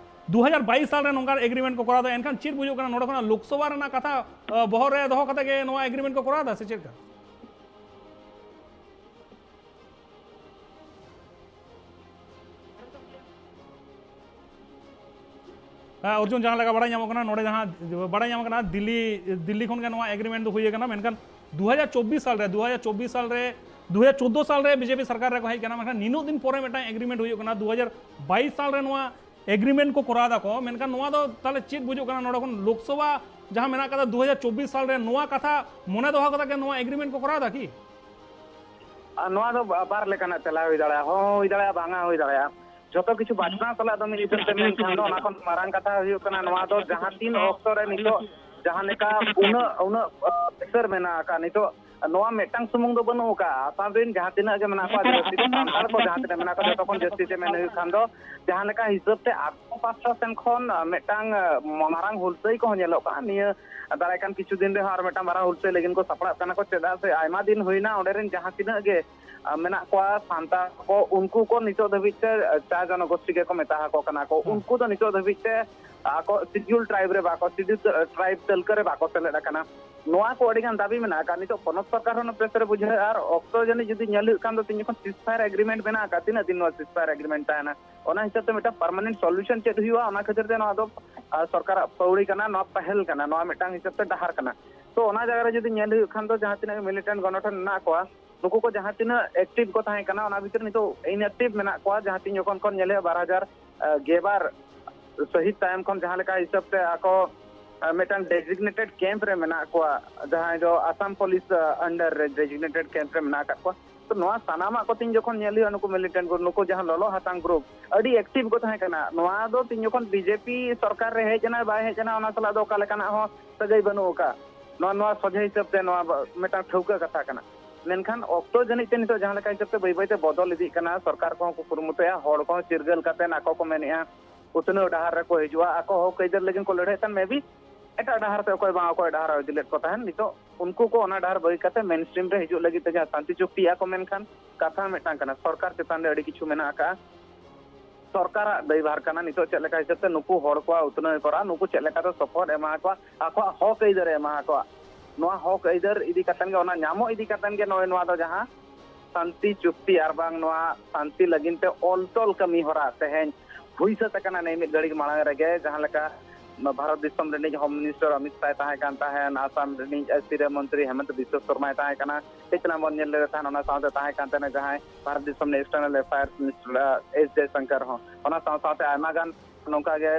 ᱫᱩ ᱦᱟᱡᱟᱨ ᱵᱟᱭᱤᱥ ᱥᱟᱞ ᱨᱮ ᱱᱚᱝᱠᱟ ᱮᱜᱽᱨᱤᱢᱮᱱᱴ ᱠᱚ ᱠᱚᱨᱟᱣ ᱫᱟ, ᱮᱱᱠᱷᱟᱱ ᱪᱮᱫ ᱵᱩᱡᱩᱜ ᱠᱟᱱᱟ, ᱱᱚᱰᱮ ᱠᱷᱚᱱᱟᱜ ᱞᱳᱠᱥᱚᱵᱷᱟ ᱨᱮᱱᱟᱜ ᱠᱟᱛᱷᱟ, ᱟ, ᱵᱚᱦᱚᱜ ᱨᱮ ᱫᱚᱦᱚ ᱠᱟᱛᱮ ᱜᱮ ᱱᱚᱣᱟ ᱮᱜᱽᱨᱤᱢᱮᱱᱴ ᱠᱚ ᱠᱚᱨᱟᱣ ᱫᱟ ᱥᱮ ᱪᱮᱫ ᱞᱮᱠᱟ? ᱦᱮᱸ, ᱚᱨᱡᱩᱱ, ᱡᱟᱦᱟᱸ ᱞᱮᱠᱟ ᱵᱟᱲᱟᱭ ᱧᱟᱢᱚᱜ ᱠᱟᱱᱟ, ᱱᱚᱰᱮ ᱡᱟᱦᱟᱸ ᱵᱟᱲᱟᱭ ᱧᱟᱢᱚᱜ ᱠᱟᱱᱟ, ᱫᱤᱞᱞᱤ, ᱫᱤᱞᱞᱤ ᱠᱷᱚᱱ ᱜᱮ ᱱᱚᱣᱟ ᱮᱜᱽᱨᱤᱢᱮᱱᱴ ᱫᱚ ᱦᱩᱭ ᱟᱠᱟᱱᱟ, ᱢᱮᱱᱠᱷᱟᱱ ᱫᱩ ᱦᱟᱡᱟᱨ ᱪᱚᱵᱵᱤᱥ ᱥᱟᱞ ᱨᱮ, ᱫᱩ ᱦᱟᱡᱟᱨ ᱪᱚᱵᱵᱤᱥ ᱥᱟᱞ ᱨᱮ, ᱫᱩ ᱦᱟᱡᱟᱨ ᱪᱳᱫᱽᱫᱳ ᱥᱟᱞ ᱨᱮ ᱵᱤᱡᱮᱯᱤ ᱥᱚᱨᱠᱟᱨ ᱨᱮᱠᱚ ᱦᱮᱡ ᱠᱟᱱᱟ, ᱢᱮᱱᱠᱷᱟᱱ ᱱᱤᱱᱟᱹᱜ ᱫᱤᱱ ᱯᱚᱨᱮ ᱢᱤᱫᱴᱟᱝ ᱮᱜᱽᱨᱤᱢᱮᱱᱴ ᱦᱩᱭᱩᱜ ᱠᱟᱱᱟ, ᱫᱩ ᱦᱟᱡᱟᱨ ᱵᱟᱭᱤᱥ ᱥᱟᱞ ᱨᱮ ᱱᱚᱣᱟ ᱮᱜᱽᱨᱤᱢᱮᱱᱴ ᱠᱚ ᱠᱚᱨᱟᱣ ᱫᱟᱠᱚ, ᱢᱮᱱᱠᱷᱟᱱ ᱱᱚᱣᱟ ᱫᱚ ᱛᱟᱦᱚᱞᱮ ᱪᱮᱫ ᱵᱩᱡᱩᱜ ᱠᱟᱱᱟ, ᱱᱚᱰᱮ ᱠᱷᱚᱱ ᱞᱳᱠᱥᱚᱵᱷᱟ ᱡᱟᱦᱟᱸ ᱢᱮᱱᱟᱜ ᱠᱟᱫᱟ ᱫᱩ ᱦᱟᱡᱟᱨ ᱪᱚᱵᱵᱤᱥ ᱥᱟᱞ ᱨᱮ, ᱱᱚᱣᱟ ᱠᱟᱛᱷᱟ ᱢᱚᱱᱮ ᱫᱚᱦᱚ ᱠᱟᱛᱮ ᱜᱮ ᱱᱚᱣᱟ ᱮᱜᱽᱨᱤᱢᱮᱱᱴ ᱠᱚ ᱠᱚᱨᱟᱣ ᱫᱟ ᱠᱤ? ᱟᱨ ᱱᱚᱣᱟ ᱫᱚ ᱵᱟ-, ᱵᱟᱨ ᱞᱮᱠᱟᱱᱟᱜ ᱛᱮᱞᱟ ᱦᱩᱭ ᱫᱟᱲᱮᱭᱟᱜᱼᱟ, ᱦᱚᱸ ᱦᱩᱭ ᱫᱟᱲᱮᱭᱟᱜᱼᱟ, ᱵᱟᱝᱟ ᱦᱩᱭ ᱫᱟᱲᱮᱭᱟᱜᱼᱟ᱾ ᱡᱷᱚᱛᱚ ᱠᱤᱪᱷᱩ ᱵᱟᱪᱷᱱᱟᱣ ᱥᱟᱞᱟᱜ ᱫᱚ ᱢᱤᱫ ᱦᱤᱥᱟᱹᱵ ᱛᱮ ᱢᱮᱱᱠᱷᱟᱱ ᱫᱚ ᱚᱱᱟ ᱠᱷᱚᱱ ᱢᱟᱨᱟᱝ ᱠᱟᱛᱷᱟ ᱦᱩᱭᱩᱜ ᱠᱟᱱᱟ, ᱱᱚᱣᱟ ᱫᱚ ᱡᱟᱦᱟᱸ ᱛᱤᱱ ᱚᱠᱛᱚ ᱨᱮ ᱱᱤᱛᱚᱜ ᱡᱟᱦᱟᱸ ᱞᱮᱠᱟ ᱩᱱᱟᱹᱜ, ᱩᱱᱟᱹᱜ, ᱟ, ᱯᱨᱮᱥᱟᱨ ᱢᱮᱱᱟᱜ ᱟᱠᱟᱫ ᱱᱤᱛᱚᱜ, ᱱᱚᱣᱟ ᱢᱤᱫᱴᱟᱝ ᱥᱩᱢᱩᱝ ᱫᱚ ᱵᱟᱹᱱᱩᱜ ᱟᱠᱟᱫᱼᱟ᱾ ᱟᱥᱟᱢ ᱨᱮᱱ ᱡᱟᱦᱟᱸ ᱛᱤᱱᱟᱹᱜ ᱜᱮ ᱢᱮᱱᱟᱜ ᱠᱚᱣᱟ, ᱡᱟᱹᱥᱛᱤ ᱫᱚ ᱥᱟᱱᱛᱟᱲ ᱠᱚ ᱡᱟᱦᱟᱸ ᱛᱤᱱᱟᱹᱜ ᱢᱮᱱᱟᱜ ᱠᱚᱣᱟ, ᱡᱚᱛᱚ ᱠᱷᱚᱱ ᱡᱟᱹᱥᱛᱤ ᱛᱮ ᱢᱮᱱ ᱦᱩᱭᱩᱜ ᱠᱷᱟᱱ ᱫᱚ ᱡᱟᱦᱟᱸ ᱞᱮᱠᱟ ᱦᱤᱥᱟᱹᱵ ᱛᱮ ᱟᱠᱚ ᱯᱟᱥᱴᱟ ᱥᱮᱱ ᱠᱷᱚᱱ, ᱟ, ᱢᱤᱫᱴᱟᱝ, ᱟ, ᱢᱟᱨᱟᱝ ᱦᱩᱞᱥᱟᱹᱭ ᱠᱚᱦᱚᱸ ᱧᱮᱞᱚᱜ ᱠᱟᱱᱟ᱾ ᱱᱤᱭᱟᱹ ᱫᱟᱨᱟᱭ ᱠᱟᱱ ᱠᱤᱪᱷᱩ ᱫᱤᱱ ᱨᱮᱦᱚᱸ ᱟᱨ ᱢᱤᱫᱴᱟᱝ ᱢᱟᱨᱟᱝ ᱦᱩᱞᱥᱟᱹᱭ ᱞᱟᱹᱜᱤᱫ ᱠᱚ ᱥᱟᱯᱲᱟᱜ ᱠᱟᱱᱟ ᱠᱚ, ᱪᱮᱫᱟᱜ ᱥᱮ ᱟᱭᱢᱟ ᱫᱤᱱ ᱦᱩᱭᱱᱟ ᱚᱸᱰᱮ ᱨᱮᱱ ᱡᱟᱦᱟᱸ ᱛᱤᱱᱟᱹᱜ ᱜᱮ, ᱟ, ᱢᱮᱱᱟᱜ ᱠᱚᱣᱟ ᱥᱟᱱᱛᱟᱲ ᱠᱚ, ᱩᱱᱠᱩ ᱠᱚ ᱱᱤᱛᱚᱜ ᱫᱷᱟᱹᱵᱤᱡ ᱛᱮ, ᱟ, ᱪᱟ ᱡᱚᱱᱚᱜᱳᱥᱴᱤ ᱜᱮᱠᱚ ᱢᱮᱛᱟ ᱟᱠᱚ ᱠᱟᱱᱟ ᱠᱚ, ᱦᱮᱸ᱾ ᱩᱱᱠᱩ ᱫᱚ ᱱᱤᱛᱚᱜ ᱫᱷᱟᱹᱵᱤᱡ ᱛᱮ ᱟᱠᱚ ᱥᱤᱰᱤᱭᱩᱞ ᱴᱨᱟᱭᱤᱵᱽ ᱨᱮ ᱵᱟᱠᱚ, ᱥᱤᱰᱤᱭᱩᱞ ᱴᱨᱟᱭᱤᱵᱽ ᱛᱟᱹᱞᱠᱟᱹ ᱨᱮ ᱵᱟᱠᱚ ᱥᱮᱞᱮᱫ ᱟᱠᱟᱱᱟ᱾ ᱱᱚᱣᱟ ᱠᱚ ᱟᱹᱰᱤ ᱜᱟᱱ ᱫᱟᱹᱵᱤ ᱢᱮᱱᱟᱜ ᱟᱠᱟᱫ᱾ ᱱᱤᱛᱚᱜ ᱯᱚᱱᱚᱛ ᱥᱚᱨᱠᱟᱨ ᱦᱚᱸ ᱯᱨᱮᱥᱟᱨ ᱮ ᱵᱩᱡᱷᱟᱹᱣᱮᱫᱼᱟ, ᱟᱨ ᱚᱠᱛᱚ ᱡᱟᱹᱱᱤᱡ ᱡᱩᱫᱤ ᱧᱮᱞ ᱦᱩᱭᱩᱜ ᱠᱷᱟᱱ ᱫᱚ ᱛᱤᱱ ᱡᱚᱠᱷᱚᱱ ᱥᱤᱥᱯᱷᱟᱭᱟᱨ ᱮᱜᱽᱨᱤᱢᱮᱱᱴ ᱢᱮᱱᱟᱜ ᱟᱠᱟᱫ, ᱛᱤᱱᱟᱹᱜ ᱫᱤᱱ ᱱᱚᱣᱟ ᱥᱤᱥᱯᱷᱟᱭᱟᱨ ᱮᱜᱽᱨᱤᱢᱮᱱᱴ ᱛᱟᱦᱮᱱᱟ, ᱚᱱᱟ ᱦᱤᱥᱟᱹᱵ ᱛᱮ ᱢᱤᱫᱴᱟᱝ ᱯᱟᱨᱢᱟᱱᱮᱱᱴ ᱥᱚᱞᱩᱥᱚᱱ ᱪᱮᱫ ᱦᱩᱭᱩᱜᱼᱟ, ᱚᱱᱟ ᱠᱷᱟᱹᱛᱤᱨ ᱛᱮ ᱱᱚᱣᱟ ᱫᱚ, ᱟᱨ ᱥᱚᱨᱠᱟᱨᱟᱜ ᱯᱟᱹᱣᱲᱤ ᱠᱟᱱᱟ, ᱱᱚᱣᱟ ᱯᱟᱹᱦᱮᱞ ᱠᱟᱱᱟ, ᱱᱚᱣᱟ ᱢᱤᱫᱴᱟᱝ ᱦᱤᱥᱟᱹᱵ ᱛᱮ ᱰᱟᱦᱟᱨ ᱠᱟᱱᱟ᱾ ᱛᱚ ᱚᱱᱟ ᱡᱟᱭᱜᱟ ᱨᱮ ᱡᱩᱫᱤ ᱧᱮᱞ ᱦᱩᱭᱩᱜ ᱠᱷᱟᱱ ᱫᱚ ᱡᱟᱦᱟᱸ ᱛᱤᱱᱟᱹᱜ ᱜᱮ ᱢᱤᱞᱤᱴᱮᱱᱴ ᱜᱚᱱᱚᱴᱷᱚᱱ ᱢᱮᱱᱟᱜ ᱠᱚᱣᱟ, ᱱᱩᱠᱩ ᱠᱚ ᱡᱟᱦᱟᱸ ᱛᱤᱱᱟᱹᱜ ᱮᱠᱴᱤᱵᱷ ᱠᱚ ᱛᱟᱦᱮᱸ ᱠᱟᱱᱟ, ᱚᱱᱟ ᱵᱷᱤᱛᱨᱤ ᱱᱤᱛᱚᱜ ᱤᱱᱮᱠᱴᱤᱵᱷ ᱢᱮᱱᱟᱜ ᱠᱚᱣᱟ᱾ ᱡᱟᱦᱟᱸ ᱛᱤᱱ ᱡᱚᱠᱷᱚᱱ ᱠᱷᱚᱱ ᱧᱮᱞ ᱦᱩᱭᱩᱜᱼᱟ, ᱵᱟᱨ ᱦᱟᱡᱟᱨ ᱜᱮᱞᱵᱟᱨ ᱥᱟᱹᱦᱤᱛ ᱛᱟᱭᱚᱢ ᱠᱷᱚᱱ ᱡᱟᱦᱟᱸ ᱞᱮᱠᱟ ᱦᱤᱥᱟᱹᱵ ᱛᱮ ᱟᱠᱚ ᱢᱤᱫᱴᱟᱝ ᱰᱮᱡᱤᱜᱱᱮᱴᱮᱰ ᱠᱮᱢᱯ ᱨᱮ ᱢᱮᱱᱟᱜ ᱠᱚᱣᱟ, ᱡᱟᱦᱟᱸᱭ ᱫᱚ ᱟᱥᱟᱢ ᱯᱩᱞᱤᱥ ᱟᱱᱰᱟᱨ ᱨᱮ ᱰᱮᱡᱤᱜᱱᱮᱴᱮᱰ ᱠᱮᱢᱯ ᱨᱮ ᱢᱮᱱᱟᱜ ᱟᱠᱟᱫ ᱠᱚᱣᱟ᱾ ᱛᱚ ᱱᱚᱣᱟ ᱥᱟᱱᱟᱢᱟᱜ ᱠᱚ ᱛᱤᱧ ᱡᱚᱠᱷᱚᱱ ᱧᱮᱞ ᱦᱩᱭᱩᱜᱼᱟ, ᱱᱩᱠᱩ ᱢᱤᱞᱤᱴᱮᱱᱴ ᱜᱨᱩᱯ, ᱱᱩᱠᱩ ᱡᱟᱦᱟᱸ ᱞᱚᱞᱚ ᱦᱟᱛᱟᱝ ᱜᱨᱩᱯ ᱟᱹᱰᱤ ᱮᱠᱴᱤᱵᱷ ᱠᱚ ᱛᱟᱦᱮᱸ ᱠᱟᱱᱟ᱾ ᱱᱚᱣᱟ ᱫᱚ ᱛᱤᱧ ᱡᱚᱠᱷᱚᱱ ᱵᱤᱡᱮᱯᱤ ᱥᱚᱨᱠᱟᱨ ᱨᱮ ᱦᱮᱡ ᱮᱱᱟ, ᱵᱟᱭ ᱦᱮᱡ ᱮᱱᱟ, ᱚᱱᱟ ᱥᱟᱞᱟᱜ ᱫᱚ ᱚᱠᱟ ᱞᱮᱠᱟᱱᱟᱜ ᱦᱚᱸ ᱥᱟᱹᱜᱟᱹᱭ ᱵᱟᱹᱱᱩᱜ ᱟᱠᱟᱫ᱾ ᱱᱚᱣᱟ, ᱱᱚᱣᱟ ᱥᱚᱡᱷᱮ ᱦᱤᱥᱟᱹᱵ ᱛᱮ ᱱᱚᱣᱟ ᱢᱤᱫᱴᱟᱝ ᱴᱷᱟᱹᱣᱠᱟᱹ ᱠᱟᱛᱷᱟ ᱠᱟᱱᱟ᱾ ᱢᱮᱱᱠᱷᱟᱱ ᱚᱠᱛᱚ ᱡᱟᱹᱱᱤᱡ ᱛᱮ ᱱᱤᱛᱚᱜ ᱡᱟᱦᱟᱸ ᱞᱮᱠᱟ ᱦᱤᱥᱟᱹᱵ ᱛᱮ ᱵᱟᱹᱭ ᱵᱟᱹᱭ ᱛᱮ ᱵᱚᱫᱚᱞ ᱤᱫᱤᱜ ᱠᱟᱱᱟ, ᱥᱚᱨᱠᱟᱨ ᱠᱚᱦᱚᱸ ᱠᱚ ᱠᱩᱨᱩᱢᱩᱴᱩᱭᱟ, ᱦᱚᱲ ᱠᱚᱦᱚᱸ ᱪᱤᱨᱜᱟᱹᱞ ᱠᱟᱛᱮ ᱟᱠᱚ ᱠᱚ ᱢᱮᱱᱮᱫᱼᱟ ᱩᱛᱱᱟᱹᱣ ᱰᱟᱦᱟᱨ ᱨᱮᱠᱚ ᱦᱤᱡᱩᱜᱼᱟ, ᱟᱠᱚ ᱦᱚᱠ ᱟᱹᱭᱫᱟᱹᱨ ᱞᱟᱹᱜᱤᱫ ᱠᱚ ᱞᱟᱹᱲᱦᱟᱹᱭ ᱠᱷᱟᱱ maybe ᱮᱴᱟᱜ ᱰᱟᱦᱟᱨ ᱛᱮ ᱚᱠᱚᱭ ᱵᱟᱝ ᱚᱠᱚᱭ ᱰᱟᱦᱟᱨ ᱤᱫᱤ ᱞᱮᱫ ᱠᱚ ᱛᱟᱦᱮᱱ, ᱱᱤᱛᱚᱜ ᱩᱱᱠᱩ ᱠᱚ ᱚᱱᱟ ᱰᱟᱦᱟᱨ ᱵᱟᱹᱜᱤ ᱠᱟᱛᱮ ᱢᱮᱱ ᱥᱴᱨᱤᱢ ᱨᱮ ᱦᱤᱡᱩᱜ ᱞᱟᱹᱜᱤᱫ ᱛᱮ ᱡᱟᱦᱟᱸ ᱥᱟᱱᱛᱤ ᱪᱩᱠᱛᱤᱭᱮᱫᱼᱟ ᱠᱚ, ᱢᱮᱱᱠᱷᱟᱱ ᱠᱟᱛᱷᱟ ᱢᱤᱫᱴᱟᱝ ᱠᱟᱱᱟ, ᱥᱚᱨᱠᱟᱨ ᱪᱮᱛᱟᱱ ᱨᱮ ᱟᱹᱰᱤ ᱠᱤᱪᱷᱩ ᱢᱮᱱᱟᱜ ᱟᱠᱟᱫᱼᱟ᱾ ᱥᱚᱨᱠᱟᱨᱟᱜ ᱫᱟᱭᱵᱷᱟᱨ ᱠᱟᱱᱟ ᱱᱤᱛᱚᱜ ᱪᱮᱫ ᱞᱮᱠᱟ ᱦᱤᱥᱟᱹᱵ ᱛᱮ ᱱᱩᱠᱩ ᱦᱚᱲ ᱠᱚᱣᱟᱜ ᱩᱛᱱᱟᱹᱣ ᱮ ᱠᱚᱨᱟᱣ, ᱱᱩᱠᱩ ᱪᱮᱫ ᱞᱮᱠᱟᱛᱮ ᱥᱚᱯᱚᱦᱚᱫ ᱮ ᱮᱢᱟ ᱠᱚᱣᱟ, ᱟᱠᱚᱣᱟᱜ ᱦᱚᱠ ᱟᱹᱭᱫᱟᱹᱨ ᱮ ᱮᱢᱟ ᱠᱚᱣᱟ᱾ ᱱᱚᱣᱟ ᱦᱚᱠ ᱟᱹᱭᱫᱟᱹᱨ ᱤᱫᱤ ᱠᱟᱛᱮᱱ ᱜᱮ, ᱚᱱᱟ ᱧᱟᱢᱚᱜ ᱤᱫᱤ ᱠᱟᱛᱮᱱ ᱜᱮ ᱱᱚᱜᱼᱚᱭ ᱱᱚᱣᱟ ᱫᱚ ᱡᱟᱦᱟᱸ ᱥᱟᱱᱛᱤ ᱪᱩᱠᱛᱤ ᱟᱨ ᱵᱟᱝ ᱱᱚᱣᱟ ᱥᱟᱱᱛᱤ ᱞᱟᱹᱜᱤᱫ ᱛᱮ ᱚᱞ ᱛᱚᱞ ᱠᱟᱹᱢᱤ ᱦᱚᱨᱟ ᱛᱮᱦᱮᱧ ᱦᱩᱭ ᱥᱟᱹᱛ ᱟᱠᱟᱱᱟ᱾ ᱱᱤᱭᱟᱹ ᱢᱤᱫ ᱜᱷᱟᱹᱲᱤᱡ ᱢᱟᱲᱟᱝ ᱨᱮᱜᱮ ᱡᱟᱦᱟᱸ ᱞᱮᱠᱟ ᱵᱷᱟᱨᱚᱛ ᱫᱤᱥᱚᱢ ᱨᱤᱱᱤᱡ ᱦᱳᱢ ᱢᱤᱱᱤᱥᱴᱟᱨ ᱚᱢᱤᱛ ᱥᱟᱦ ᱛᱟᱦᱮᱸ ᱠᱟᱱ ᱛᱟᱦᱮᱸᱱ, ᱟᱥᱟᱢ ᱨᱤᱱᱤᱡ ᱥᱤᱨᱟᱹ ᱢᱚᱱᱛᱨᱤ ᱦᱮᱢᱚᱱᱛ ᱵᱤᱥᱥᱚ ᱥᱚᱨᱢᱟᱭ ᱛᱟᱦᱮᱸ ᱠᱟᱱᱟ, ᱠᱟᱹᱡ ᱪᱟᱞᱟᱝ ᱵᱚᱱ ᱧᱮᱞ ᱞᱮᱫᱮ ᱛᱟᱦᱮᱸᱱ, ᱚᱱᱟ ᱥᱟᱶᱛᱮ ᱛᱟᱦᱮᱸ ᱠᱟᱱ ᱛᱟᱦᱮᱸᱱᱟ ᱡᱟᱦᱟᱸᱭ ᱵᱷᱟᱨᱚᱛ ᱫᱤᱥᱚᱢ ᱨᱤᱱᱤᱡ ᱮᱠᱥᱴᱟᱨᱱᱟᱞ ᱮᱯᱷᱮᱭᱟᱨᱥ ᱢᱤᱱᱤᱥᱴᱟᱨ ᱮᱥ ᱡᱚᱭᱥᱚᱝᱠᱚᱨ ᱦᱚᱸ, ᱚᱱᱟ ᱥᱟᱶ ᱥᱟᱶᱛᱮ ᱟᱭᱢᱟ ᱜᱟᱱ ᱱᱚᱝᱠᱟ ᱜᱮ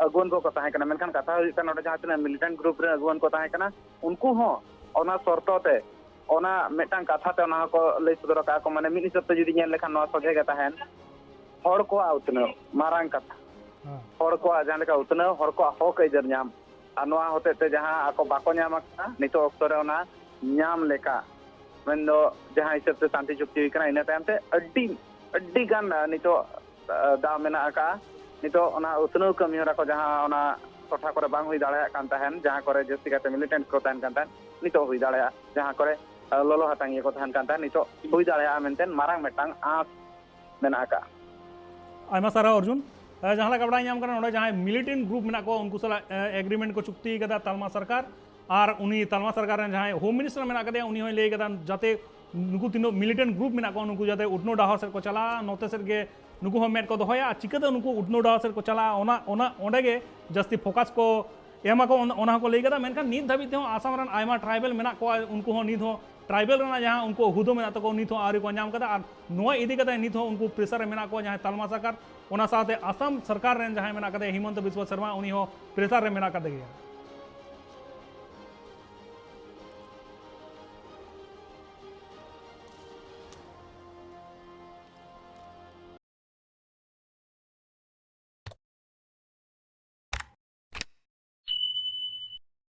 ᱟᱹᱜᱩᱣᱟᱹᱱ ᱠᱚᱠᱚ ᱛᱟᱦᱮᱸ ᱠᱟᱱᱟ᱾ ᱢᱮᱱᱠᱷᱟᱱ ᱠᱟᱛᱷᱟ ᱦᱩᱭᱩᱜ ᱠᱟᱱᱟ, ᱱᱚᱰᱮ ᱡᱟᱦᱟᱸ ᱛᱤᱱᱟᱹᱜ ᱢᱤᱞᱤᱴᱮᱱᱴ ᱜᱨᱩᱯ ᱨᱮᱱ ᱟᱹᱜᱩᱣᱟᱹᱱ ᱠᱚ ᱛᱟᱦᱮᱸ ᱠᱟᱱᱟ, ᱩᱱᱠᱩ ᱦᱚᱸ ᱚᱱᱟ ᱥᱚᱨᱛᱚ ᱛᱮ, ᱚᱱᱟ ᱢᱤᱫᱴᱟᱝ ᱠᱟᱛᱷᱟ ᱛᱮ ᱚᱱᱟ ᱦᱚᱸᱠᱚ ᱞᱟᱹᱭ ᱥᱚᱫᱚᱨ ᱟᱠᱟᱫᱼᱟ ᱠᱚ᱾ ᱢᱟᱱᱮ ᱢᱤᱫ ᱦᱤᱥᱟᱹᱵ ᱛᱮ ᱡᱩᱫᱤ ᱧᱮᱞ ᱞᱮᱠᱷᱟᱱ ᱱᱚᱣᱟ ᱥᱚᱡᱷᱮ ᱜᱮ ᱛᱟᱦᱮᱱ, ᱦᱚᱲ ᱠᱚᱣᱟᱜ ᱩᱛᱱᱟᱹᱣ ᱢᱟᱨᱟᱝ ᱠᱟᱛᱷᱟ, ᱦᱚᱲ ᱠᱚᱣᱟᱜ ᱡᱟᱦᱟᱸ ᱞᱮᱠᱟ ᱩᱛᱱᱟᱹᱣ, ᱦᱚᱲ ᱠᱚᱣᱟᱜ ᱦᱚᱠ ᱟᱹᱭᱫᱟᱹᱨ ᱧᱟᱢ, ᱟᱨ ᱱᱚᱣᱟ ᱦᱚᱛᱮᱡ ᱛᱮ ᱡᱟᱦᱟᱸ ᱟᱠᱚ ᱵᱟᱠᱚ ᱧᱟᱢ ᱟᱠᱟᱫᱟ ᱱᱤᱛᱚᱜ ᱚᱠᱛᱚ ᱨᱮ ᱚᱱᱟ ᱧᱟᱢ ᱞᱮᱠᱟ, ᱢᱮᱱᱫᱚ ᱡᱟᱦᱟᱸ ᱦᱤᱥᱟᱹᱵ ᱛᱮ ᱥᱟᱱᱛᱤ ᱪᱩᱠᱛᱤ ᱦᱩᱭ ᱠᱟᱱᱟ, ᱤᱱᱟᱹ ᱛᱟᱭᱚᱢ ᱛᱮ ᱟᱹᱰᱤ, ᱟᱹᱰᱤ ᱜᱟᱱ ᱱᱤᱛᱚᱜ ᱫᱟᱣ ᱢᱮᱱᱟᱜ ᱟᱠᱟᱫᱼᱟ᱾ ᱱᱤᱛᱚᱜ ᱚᱱᱟ ᱩᱛᱱᱟᱹᱣ ᱠᱟᱹᱢᱤ ᱦᱚᱨᱟ ᱠᱚ ᱡᱟᱦᱟᱸ ᱚᱱᱟ ᱴᱚᱴᱷᱟ ᱠᱚᱨᱮ ᱵᱟᱝ ᱦᱩᱭ ᱫᱟᱲᱮᱭᱟᱜ ᱠᱟᱱ ᱛᱟᱦᱮᱱ, ᱡᱟᱦᱟᱸ ᱠᱚᱨᱮ ᱡᱟᱹᱥᱛᱤ ᱠᱟᱭᱛᱮ ᱢᱤᱞᱤᱴᱮᱱᱴ ᱠᱚ ᱛᱟᱦᱮᱱ ᱠᱟᱱ ᱛᱟᱦᱮᱱ, ᱱᱤᱛᱚᱜ ᱦᱩᱭ ᱫᱟᱲᱮᱭᱟᱜᱼᱟ᱾ ᱡᱟᱦᱟᱸ ᱠᱚᱨᱮ ᱞᱚᱞᱚ ᱦᱟᱛᱟᱝᱤᱭᱟᱹ ᱠᱚ ᱛᱟᱦᱮᱱ ᱠᱟᱱ ᱛᱟᱦᱮᱱ, ᱱᱤᱛᱚᱜ ᱦᱩᱭ ᱫᱟᱲᱮᱭᱟᱜᱼᱟ ᱢᱮᱱᱛᱮ ᱢᱟᱨᱟᱝ ᱢᱤᱫᱴᱟᱝ ᱟᱸᱥ ᱢᱮᱱᱟᱜ ᱟᱠᱟᱫᱼᱟ᱾ ᱟᱭᱢᱟ ᱥᱟᱨᱦᱟᱣ ᱚᱨᱡᱩᱱ᱾ ᱡᱟᱦᱟᱸ ᱞᱮᱠᱟ ᱵᱟᱲᱟᱭ ᱧᱟᱢ ᱠᱟᱱᱟ, ᱱᱚᱰᱮ ᱡᱟᱦᱟᱸᱭ ᱢᱤᱞᱤᱴᱮᱱᱴ ᱜᱨᱩᱯ ᱢᱮᱱᱟᱜ ᱠᱚᱣᱟ, ᱩᱱᱠᱩ ᱥᱟᱞᱟᱜ ᱮᱜᱨᱤᱢᱮᱱᱴ ᱠᱚ ᱪᱩᱠᱛᱤ ᱠᱟᱫᱟ ᱛᱟᱞᱢᱟ ᱥᱚᱨᱠᱟᱨ, ᱟᱨ ᱩᱱᱤ ᱛᱟᱞᱢᱟ ᱥᱚᱨᱠᱟᱨ ᱨᱮᱱ ᱡᱟᱦᱟᱸᱭ ᱦᱳᱢ ᱢᱤᱱᱤᱥᱴᱟᱨ ᱢᱮᱱᱟᱜ ᱟᱠᱟᱫᱮᱭᱟ, ᱩᱱᱤ ᱦᱚᱸᱭ ᱞᱟᱹᱭ ᱠᱟᱫᱟ ᱡᱟᱛᱮ ᱱᱩᱠᱩ ᱛᱤᱱᱟᱹᱜ ᱢᱤᱞᱤᱴᱮᱱᱴ ᱜᱨᱩᱯ ᱢᱮᱱᱟᱜ ᱠᱚᱣᱟ, ᱱᱩᱠᱩ ᱡᱟᱛᱮ ᱩᱛᱱᱟᱹᱣ ᱰᱟᱦᱟᱨ ᱥᱮᱫ ᱠᱚ ᱪᱟᱞᱟᱜᱼᱟ, ᱱᱚᱛᱮ ᱥᱮᱫ ᱜᱮ ᱱᱩᱠᱩ ᱦᱚᱸ ᱢᱮᱫ ᱠᱚ ᱫᱚᱦᱚᱭᱟ᱾ ᱪᱤᱠᱟᱹᱛᱮ ᱱᱩᱠᱩ ᱩᱛᱱᱟᱹᱣ ᱰᱟᱦᱟᱨ ᱥᱮᱫ ᱠᱚ ᱪᱟᱞᱟᱜᱼᱟ, ᱚᱱᱟ, ᱚᱱᱟ, ᱚᱸᱰᱮ ᱜᱮ ᱡᱟᱹᱥᱛᱤ ᱯᱷᱳᱠᱟᱥ ᱠᱚ ᱮᱢᱟ ᱠᱚ, ᱚᱱᱟ, ᱚᱱᱟ ᱦᱚᱸᱠᱚ ᱞᱟᱹᱭ ᱠᱟᱫᱟ᱾ ᱢᱮᱱᱠᱷᱟᱱ ᱱᱤᱛ ᱫᱷᱟᱹᱵᱤᱡ ᱛᱮᱦᱚᱸ ᱟᱥᱟᱢ ᱨᱮᱱ ᱟᱭᱢᱟ ᱴᱨᱟᱭᱵᱮᱞ ᱢᱮᱱᱟᱜ ᱠᱚᱣᱟ, ᱩᱱᱠᱩ ᱦᱚᱸ ᱱᱤᱛ ᱦᱚᱸ ᱴᱨᱟᱭᱵᱮᱞ ᱨᱮᱱᱟᱜ ᱡᱟᱦᱟᱸ ᱩᱱᱠᱩ ᱦᱩᱫᱟᱹ ᱢᱮᱱᱟᱜ ᱛᱟᱠᱚ, ᱱᱤᱛ ᱦᱚᱸ ᱟᱹᱣᱨᱤ ᱠᱚ ᱧᱟᱢ ᱠᱟᱫᱟ᱾ ᱟᱨ ᱱᱚᱣᱟ ᱤᱫᱤ ᱠᱟᱛᱮ ᱱᱤᱛ ᱦᱚᱸ ᱩᱱᱠᱩ ᱯᱨᱮᱥᱟᱨ ᱨᱮ ᱢᱮᱱᱟᱜ ᱠᱚᱣᱟ ᱡᱟᱦᱟᱸᱭ ᱛᱟᱞᱢᱟ ᱥᱚᱨᱠᱟᱨ, ᱚᱱᱟ ᱥᱟᱶᱛᱮ ᱟᱥᱟᱢ ᱥᱚᱨᱠᱟᱨ ᱨᱮᱱ ᱡᱟᱦᱟᱸᱭ ᱢᱮᱱᱟᱜ ᱠᱟᱫᱮᱭᱟ ᱦᱤᱢᱚᱱᱛᱚ ᱵᱤᱥᱣᱟ ᱥᱚᱨᱢᱟ, ᱩᱱᱤ ᱦᱚᱸ ᱯᱨᱮᱥᱟᱨ ᱨᱮ ᱢᱮᱱᱟᱜ ᱠᱟᱫᱮ ᱜᱮᱭᱟ᱾